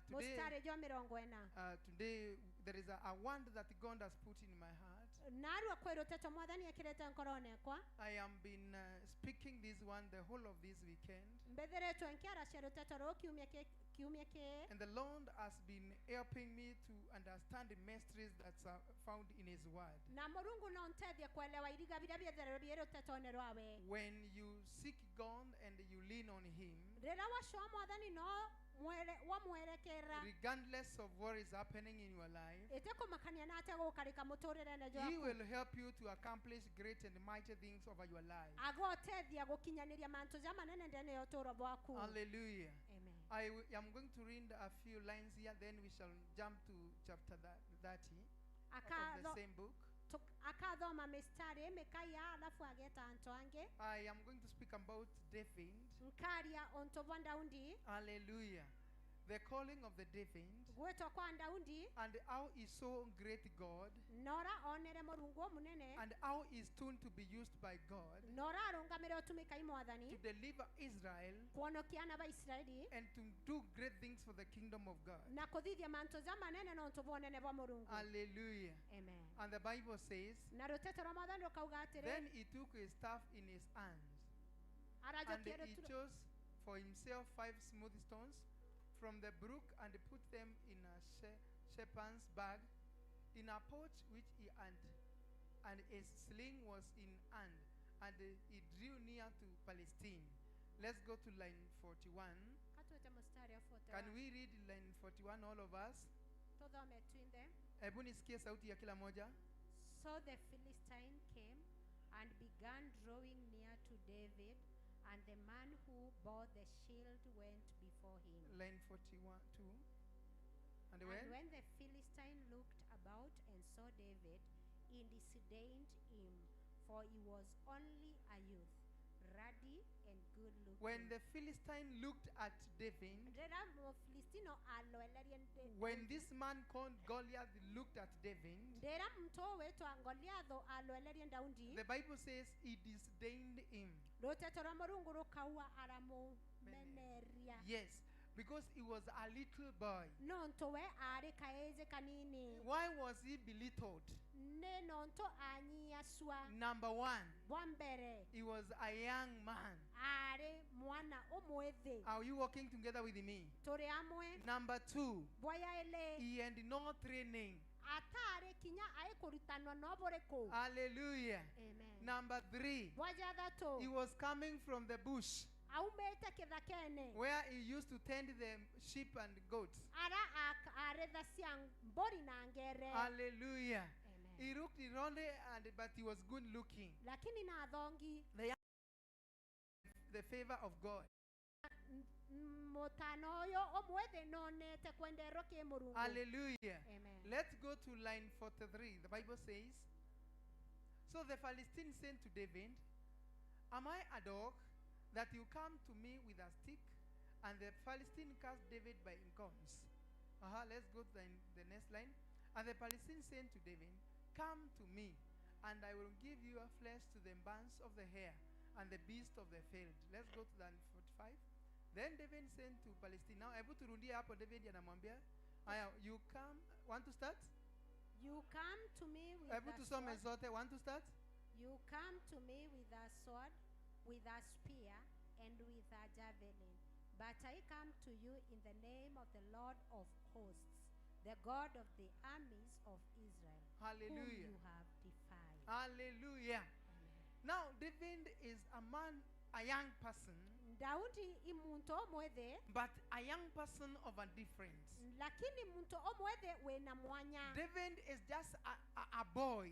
Today,
mustari jwa 40.
today there is a word that God has put in my heart.
Narua kwi ruteto mwathani ekirite nkorone kwa.
I am been speaking this one the whole of this weekend.
Mbetheretwe nkiara cia ruteto ruu kiumia ki.
And the Lord has been helping me to understand the mysteries that are found in His Word.
Na Murungu no ntethie kuelewa iriga biria bietherero bie rutetone rwawe.
When you seek God and you lean on Him,
rira wacoa mwathani no wamwerekera,
regardless of what is happening in your life,
itekumakania na ategukarika muturire-ini
He
jwaku,
will help you to accomplish great and mighty things over your life.
Agotethia gukinyaniria mantu ja manene ndene ya uturo bwaku.
Hallelujah.
Amen.
I am going to read a few lines here, then we shall jump to chapter 30 of the same book.
Akathoma mistari mikaya alafu ageta antu ange.
I am going to speak about David.
Nkaria onto bwa Daudi.
Hallelujah. The calling of the David.
Gwetwa kwa Daudi.
And how he saw great God.
Nora onere Murungu munene.
And how he stood to be used by God.
Nora arungamire utumika i mwathani.
To deliver Israel.
Kuonokia ana ba Israeli.
And to do great things for the kingdom of God.
Na kuthithia mantu ja manene no ntu bonene bwa Murungu.
Hallelujah.
Amen.
And the Bible says,
Na ruteto rwa mwathani rukauga atiri,
then he took his staff in his hands. And he chose for himself 5 smooth stones from the brook and put them in a shepherd's bag, in a pouch which he had, and his sling was in hand, and he drew near to Palestine. Let's go to line 41. Can we read line 41, all of us? Hebu nisikie sauti ya kila moja.
So the Philistine came and began drawing near to David, and the man who bore the shield went before him.
Line 41, 2. And
when the Philistine looked about and saw David, he disdained him, for he was only a youth, ruddy and good looking.
When the Philistine looked at David, when this man called Goliath looked at David, the Bible says he disdained him. Yes, because he was a little boy. Why was he belittled? Number one, he was a young man. Are you walking together with me? Number two, he had no training. Hallelujah.
Amen.
Number three, he was coming from the bush.
Aumĩte kĩthakene
where he used to tend the sheep and goats.
Ara aretha cia mbũri na ngere.
Hallelujah.
Amen.
He looked lonely, and but he was good looking.
Lakini na thongi.
The favor of God.
Mutano ũyũ ũmwĩthĩ nonete kwenderwo kĩ Mũrungu.
Hallelujah.
Amen.
Let's go to line 43. The Bible says, "So the Philistine said to David, Am I a dog that you come to me with a stick?" And the Philistine cast David by incomes. Let's go to the next line. "And the Philistine said to David, Come to me, and I will give you a flesh to the bands of the hare and the beast of the field." Let's go to the 45. "Then David said to Palestine." Now, hebu turudie hapo. David anamwambia, "Aya, you come, want to start?"
You come to me with
Hebu
a
tusome
sword.
zote. Want to start?
You come to me with a sword, with a spear, and with a javelin. But I come to you in the name of the Lord of hosts, the God of the armies of Israel, whom
Hallelujah.
you have defied.
Hallelujah. Now, David is a man, a young person,
Daudi imuntu omwethe,
but a young person of a difference.
Lakini muntu omwethe wena mwanya.
David is just a boy,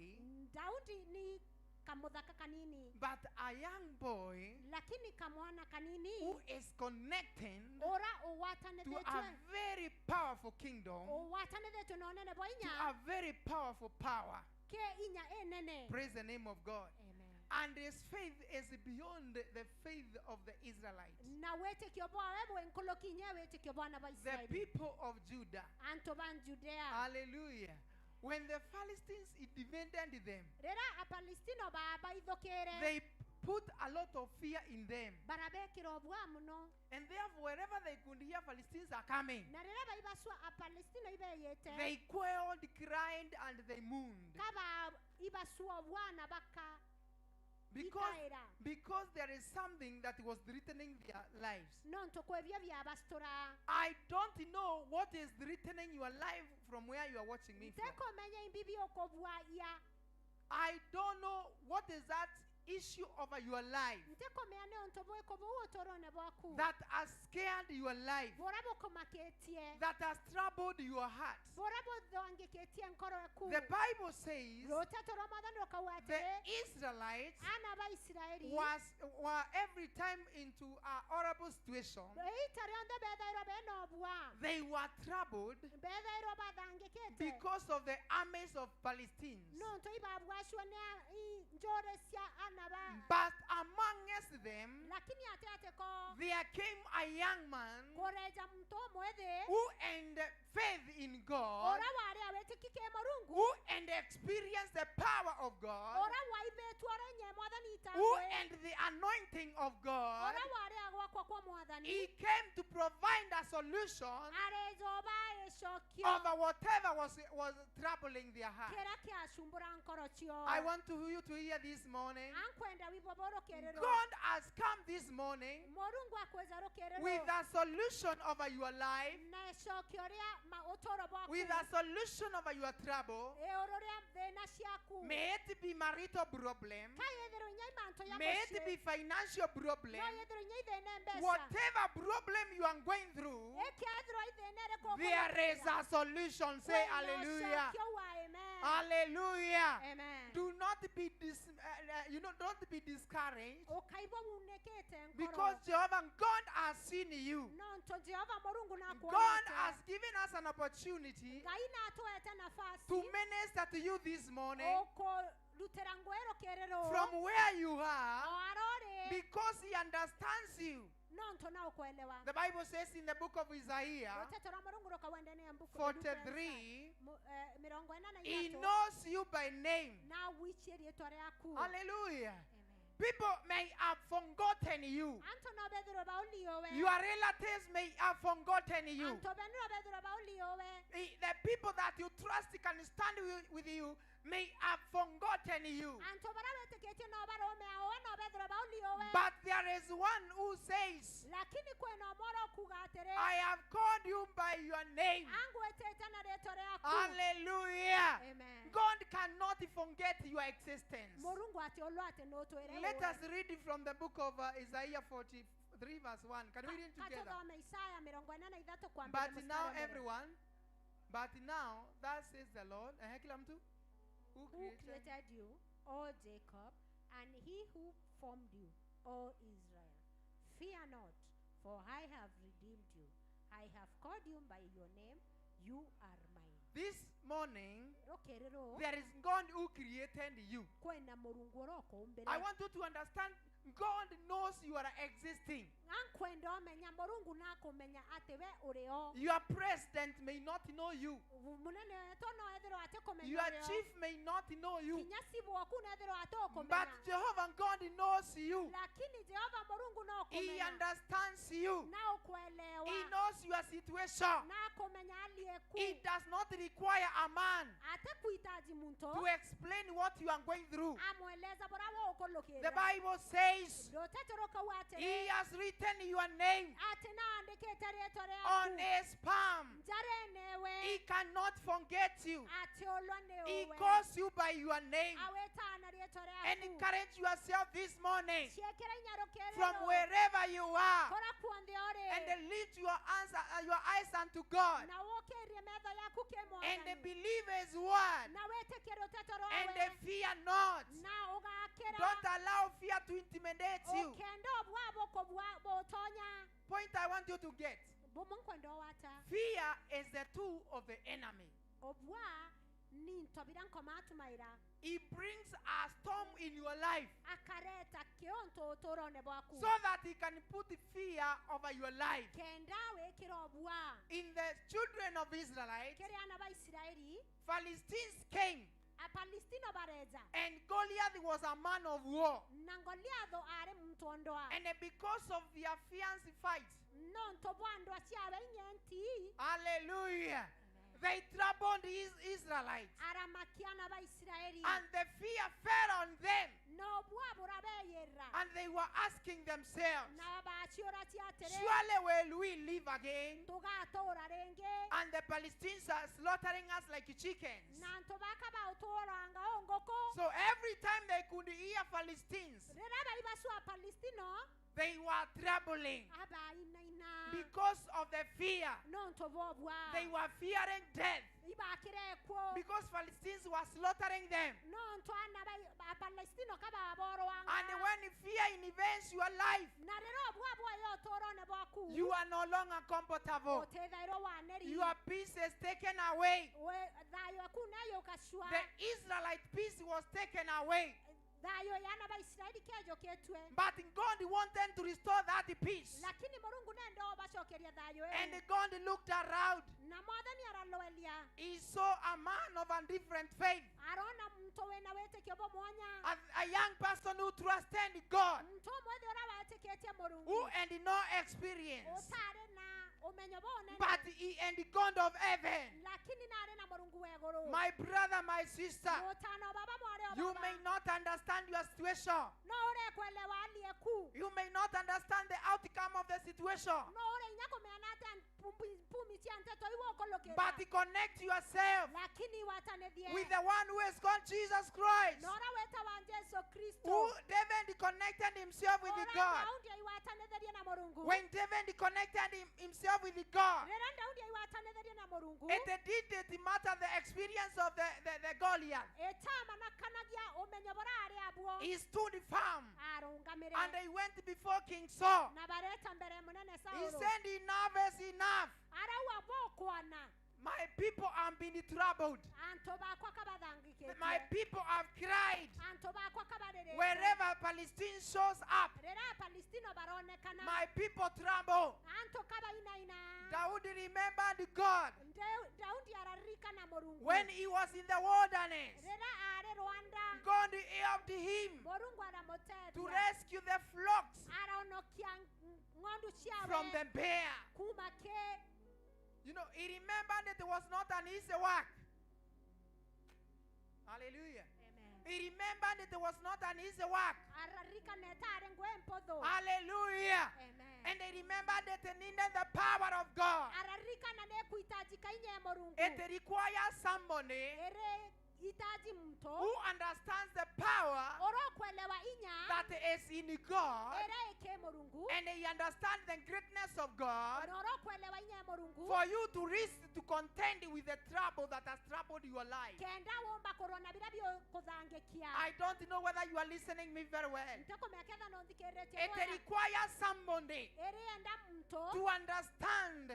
Daudi ni kamuthaka kanini,
but a young boy
lakini kamwana kanini
who is connecting
ora
to a
uwatanithetwe
very powerful kingdom,
uwatanithetwe na unene bwa
to
inya
a very powerful power.
Ke inya enene.
Praise the name of God.
Amen.
And his faith is beyond the faith of the Israelites,
Na wĩtĩkio bwawe bwĩ nkũlũkinye wĩtĩkio bwana ba
the
Israeli,
people of Judah.
Antu ba Judea.
Hallelujah. When the Philistines invaded them,
Rĩrĩa Apalestino babaithũkĩre,
they put a lot of fear in them.
Barabekĩra ũbwa mũno.
And therefore, wherever they could hear Philistines are coming,
Na rĩrĩa baibacua Apalestino ibeyĩte,
they quailed, cried, and they moaned.
Kaba ibacua bwana baka
Because,
ikaĩra.
because there is something that was threatening their lives.
No ntũkwĩbia byabasitora.
I don't know what is threatening your life from where you are watching me from.
Ntekomenya imbibi okobwa ya.
I don't know what is that issue over your life
Ntekomenya ne ntobweko buotorone bwaku
that has scared your life,
bora bukomaketie
that has troubled your heart.
bora buthongeketie nkoro eku.
The Bible says
Rũteto rwa mwathani rũkauga
the
atĩrĩ,
Israelites
ana ba Isiraeli
were every time into a horrible situation.
ita rĩothe bethairwo bena ũbua
They were troubled
bethairwo bathangĩkĩte
because of the armies of Palestines.
no ntũ ibabwacwo nĩ njũrĩ cia ana ba
But amongst them,
lakini atĩ atĩko
there came a young man
kũreja muntu ũmwe thĩ
who and faith in God,
ũrĩa warĩ awĩtĩkike Mũrungu
who and experienced the power of God,
ũrĩa waibĩtwo ũrĩa nye mwathani
who
itangwe
and the anointing of God.
ũrĩa warĩ agwakwa kwa mwathani
He came to provide a solution
areja ũba ĩcokio
over whatever was troubling their heart.
kĩrĩa kĩacumbũra nkoro cio.
I want to you to hear this morning.
Ankwenda wibo borũkĩrĩrwo
God has come this morning
Mũrungu akwĩza rũkĩrĩrwo
with a solution over your life,
na ĩcokio rĩa ũtũũro bwaku
with a solution over your trouble.
Ĩũrũ rĩa thĩna ciaku.
May it be marital problem,
Kayethĩrwo inya imanto ya
may it
mũciĩ
be financial problem,
no yethĩrwo inya ithĩna mbeca
whatever problem you are going through,
ĩkethĩrwo ithĩna ĩrĩkũ
there is a solution. Say
Kwĩna
hallelujah.
ũcokio wa amen.
Hallelujah.
Amen.
Do not be don't be discouraged,
Ũkaigua unĩkĩte ngoro
because Jehovah God has seen you.
no ntũ Jehova Mũrungu
God
nakuonete
has given us an opportunity
Ngai natũhete nafasi
to minister to you this morning
ũkũrutĩra ngũĩ rũkĩrĩrwo
from where you are,
o arorĩ
because He understands you.
no ntũ no ũkwelewa.
The Bible says in the book of Isaiah
Rũteto rwa Mũrungu rũkawendania mbuku
43,
mĩrongo ĩna na
He
ithatũ
knows you by name.
na wichie rĩtwa rĩaku.
Hallelujah.
Amen.
People may have forgotten you.
Antu no bethirwo bauliowe.
Your relatives may have forgotten you.
Antu beniro bethirwo bauliowe.
The people that you trust can stand with you may have forgotten you.
Antu baria wetĩkĩtie no barũme aowe no bethirwo bauliowe.
But there is one who says,
Lakini kwĩna ũmwe ũrokuga atĩrĩ,
I have called you by your name.
Angwĩtĩte na rĩtwa rĩaku.
Hallelujah.
Amen.
God cannot forget your existence.
Mũrungu atĩ ũlũ atĩ nũtwĩre
Let
ũwe.
us read from the book of Isaiah 3 verse 1. Can we read together?
Katuthome Isaya 43 kwambĩrĩria
But
mũstari
now
wa mbere.
everyone, but now that says the Lord. Kila mtu who
Who
created
created you, O Jacob, and he who formed you, O Israel? Fear not, for I have redeemed you. I have called you by your name. You are mine.
This morning,
Rũkĩrĩrwo
there is God who created you.
kwĩna mũrungu ũrokũmbĩra.
I want you to understand God knows you are existing.
Ankwenda ũmenya mũrungu nakũmenya atĩ we ũrĩ o.
Your president may not know you.
Mũnene wetũ no ethĩrwo atĩkũmenya
Your
ũrĩ o.
chief may not know you.
Kinya cibũ waku nethĩrwo atũkũmenya.
But Jehovah God knows you.
Lakini Jehova mũrungu no
He
kũmenya.
understands you.
Na ũkuelewa.
He knows your situation.
Na kũmenya hali yaku.
It does not require a man
Atakuhitaji muntu
to explain what you are going through.
amweleza bora wo ũkũlũkĩra.
The Bible says
Rũteto rũkauga atĩrĩ,
he has written your name
atĩ naandĩkĩte rĩĩtwa
on
rĩaku
his palm.
njarenewe
He cannot forget you.
atĩ ũlwa nĩ
He
ũwe
calls you by your name.
awĩtaga na rĩĩtwa rĩaku.
Encourage yourself this morning
Ciĩkĩra inya rũkĩrĩrwo
from wherever you are
kũrĩa kuothe ũrĩ
and lift your your eyes unto God
na wũkĩrie metho yaku
and
kĩmwathani
believe his word
na wĩtĩkie rũteto
and
rwawe
fear not.
na ũgakĩra
Don't allow fear to intimidate you.
ũkenda obwa bũkũbũtonya
Point I want you to get.
bũmũnkwenda wata
Fear is the tool of the enemy.
obwa nintobira nkomatumaira
He brings a storm in your life
akareta kĩonto ũtũũro-inĩ bwaku
so that he can put fear over your life.
kenda wĩkĩra obwa
In the children of Israelites,
kĩrĩ ana ba Isiraeli
Philistines came
apalestino bareja
and Goliath was a man of war.
na Goliatho arĩ muntu ondoa
And because of their fierce fight,
no ntobwa andũ aciawe inyenti
hallelujah, they troubled the Israelites.
aramakiana ba Isiraeli
And the fear fell on them.
na obwa burabeyera
And they were asking themselves,
na baciũra ciatĩrĩ
surely will we live again?
tũgatũũra rĩngĩ
And the Palestinians are slaughtering us like chickens.
na ntũ bakabaũtũũranga o ngũkũ
So every time they could hear Philistines,
rĩrĩa baibacua Palestino
they were trembling
abainaina
because of the fear.
no ntũ bobwa
They were fearing death
ibakĩrekwo
because Philistines were slaughtering them.
no ntũ ana Palestino kababorwanga
And when fear invades your life,
na rĩrĩa obwa bwoya ũtũũro-inĩ bwaku
you are no longer comfortable.
ũtĩthairwo wanĩri
Your peace is taken away.
Thayũ aku nayo ũkacua
The Israelite peace was taken away.
thayũ yana ba Isiraeli kĩanjũkĩtue
But God wanted to restore that peace.
lakini mũrungu nenda ũbacokeria thayũ
And
ĩu
God looked around.
na mwathani araloelia
He saw a man of a different faith,
arona muntu wĩna wĩtĩkio bũmwonya
a young person who trusted God,
muntu ũmwe ũrĩa wetĩkĩtie mũrungu
who had no experience,
ũtarĩ na ũmenyo bũnene
but he and the God of heaven.
lakini narĩ na mũrungu wa igũrũ
My brother, my sister,
mũtano baba mwarĩ o
you
baba
may not understand your situation.
no ũrekwelewa hali yaku
You may not understand the outcome of the situation.
no ũrĩ inya kũmeana atĩa mpumi cia nteto iwe ũkũlũkĩra
But connect yourself
lakini watanĩthie
with the one who is called Jesus Christ,
na ũrĩa wĩtawa Jesu Kristo
who David connected himself with
ũrĩa
God.
Daudi aiwatanĩthirie na mũrungu
When David connected himself with God,
rĩrĩa Daudi aiwatanĩthirie na mũrungu
it didn't matter the experience of the Goliath.
ĩtamanakanagia ũmenyo bũrĩa arĩ abuo
He stood firm
arũngamĩre
and he went before King Saul.
na bareta mbere mũnene
He
Saũlũ
said, enough is enough.
arauga bũkwana
My people have been troubled.
antũ bakwa kabathangĩkĩtie
My people have cried.
antũ bakwa kabarĩrĩte
Wherever Palestine shows up,
rĩrĩa Palestino baronekana
my people tremble.
antũ kabainaina
Daudi remembered God
Daudi araririkana mũrungu
when he was in the wilderness.
rĩrĩa arĩ Rwanda
God helped him
mũrungu
to
aramũteithia
rescue the flocks
araonokia ng'ondu
from
ciawe
the bear.
kuma kĩ
You know, he remembered it was not an easy work. Hallelujah.
Amen.
He remembered it was not an easy work.
araririkana ĩtarĩ ngũĩ mpũthũ
Hallelujah.
Amen.
And they remembered that it needed the power of God.
araririkana nĩ ĩkũhitajika inya mũrungu
It requires somebody
ĩrĩ hitaji mtu
who understands the power
ũrokwelewa inya
that
is in God
Era eke Murungu
and he understands the greatness of God
na orokwelewa inya Murungu
for you to risk to contend with the trouble that has troubled your life.
Kenda womba korona bila bio kuthangikia.
I don't know whether you are listening me very well.
Ntakomea ketha no nthikiritie
It
wega.
requires somebody
Irienda mtu
to understand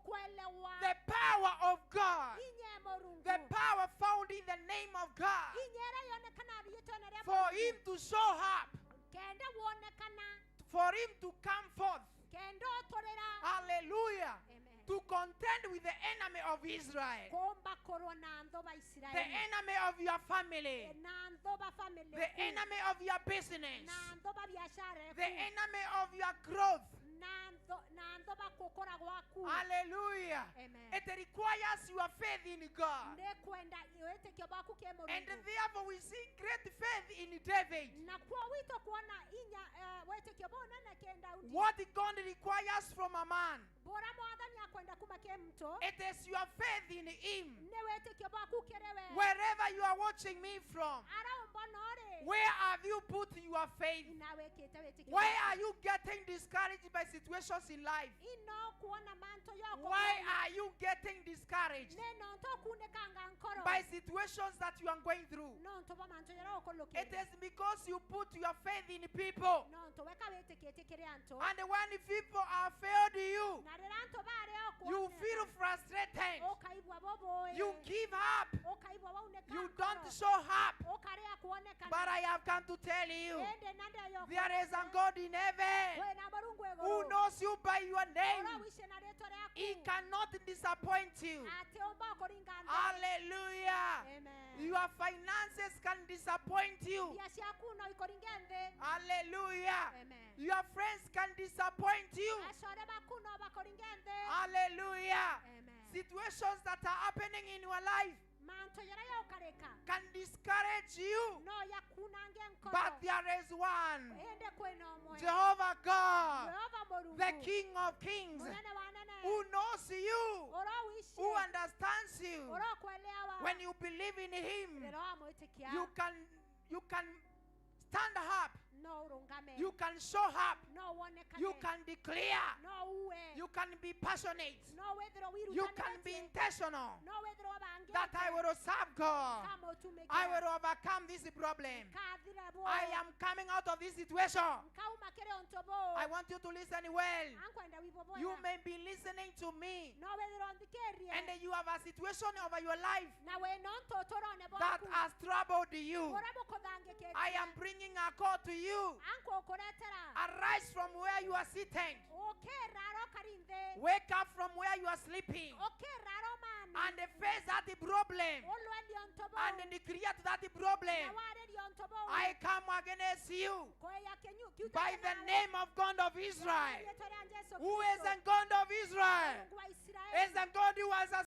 kuelewa
the power of God,
inya Murungu
the power found in the name of God,
inya ira yonekana riitwa ria
for him to show up,
kenda wonekana
for him to come forth.
Kenda otorera.
Hallelujah.
Amen.
To contend with the enemy of Israel,
Komba korona ntho ba
the
Israeli
enemy of your family,
na ntho ba family
the enemy of your business,
na ntho ba biashara
the enemy of your growth.
Na ntho ba kukura gwaku.
Hallelujah.
Amen.
It requires your faith in God.
Ne kwenda wetekio baku ke Murungu.
And therefore we see great faith in David.
Na kwa wito kuona inya wetekio bona na kenda undi.
What God requires from a man,
Bora mwathani akwenda kuma ke mto.
it is your faith in him.
Ne wetekio baku kerewe.
Wherever you are watching me from,
Ara umbonore.
where have you put your faith?
Inawekete wetekio.
Why are you getting discouraged by situations in life?
Ino kuona manto yoko.
Why are you getting discouraged
Neno nto kunekanga nkoro.
by situations that you are going through?
No nto ba manto yara okoloke.
It is because you put your faith in people.
No nto weka wetekete kere anto.
And when people have failed you,
Na rera anto bare okwo.
you feel frustrated.
Okaibwa bobo.
You give up.
Okaibwa wauneka.
You don't show up.
Okarea kuonekana.
But I have come to tell you,
Ende nande yoko.
there is a God in heaven
Kwena Murungu
who
iguru.
knows you by your name.
Ora wishe na ritwa riaku.
He cannot disappoint you.
Ate omba okuringa nthi.
Hallelujah.
Amen.
Your finances can disappoint you.
Mbia ciaku no ikuringe nthi.
Hallelujah.
Amen.
Your friends can disappoint you.
Acore baku no bakuringe nthi.
Hallelujah.
Amen.
Situations that are happening in your life
Manto yara yokareka.
can discourage you.
No yakunange nkoro.
But there is one,
Ende kwena omwe.
Jehovah God,
Jehova Murungu.
the King of Kings,
Munene wa anene.
who knows you,
Ora wishe.
who understands you.
Ora kuelewa.
When you believe in him,
Rero wamwitikia.
you can stand up,
No urungame.
you can show up,
No wonekane.
you can declare,
No uwe.
you can be passionate,
No wethero
you can be
wirutanĩtie.
intentional
No wethero wabangĩte.
that I will serve God.
Nkamũtumĩkĩra.
I will overcome this problem.
Nkathira bo.
I am coming out of this situation.
Nkauma kere onto bo.
I want you to listen well.
Ankwenda wibo boya.
You may be listening to me,
No wethero nthikĩrie.
and you have a situation over your life
Na we no ntũtũrone
that
bwaku.
has troubled you.
Ũrĩa mũkũthangĩkĩtie.
I am bringing a call to you.
Ankũkũretera.
Arise from where you are sitting.
Ũkĩra arokari nthĩ.
Wake up from where you are sleeping.
Ũkĩra aromani.
And face that problem.
Ũlwelie onto bo.
And declare to that problem,
Na warĩrie onto bo.
I come against you
Kweya kenyu-
by the name of God of Israel.
Rĩĩtwa rĩa Jesũ
Who is
Kristo.
the God of Israel?
Mungu wa Israeli.
Is the God who has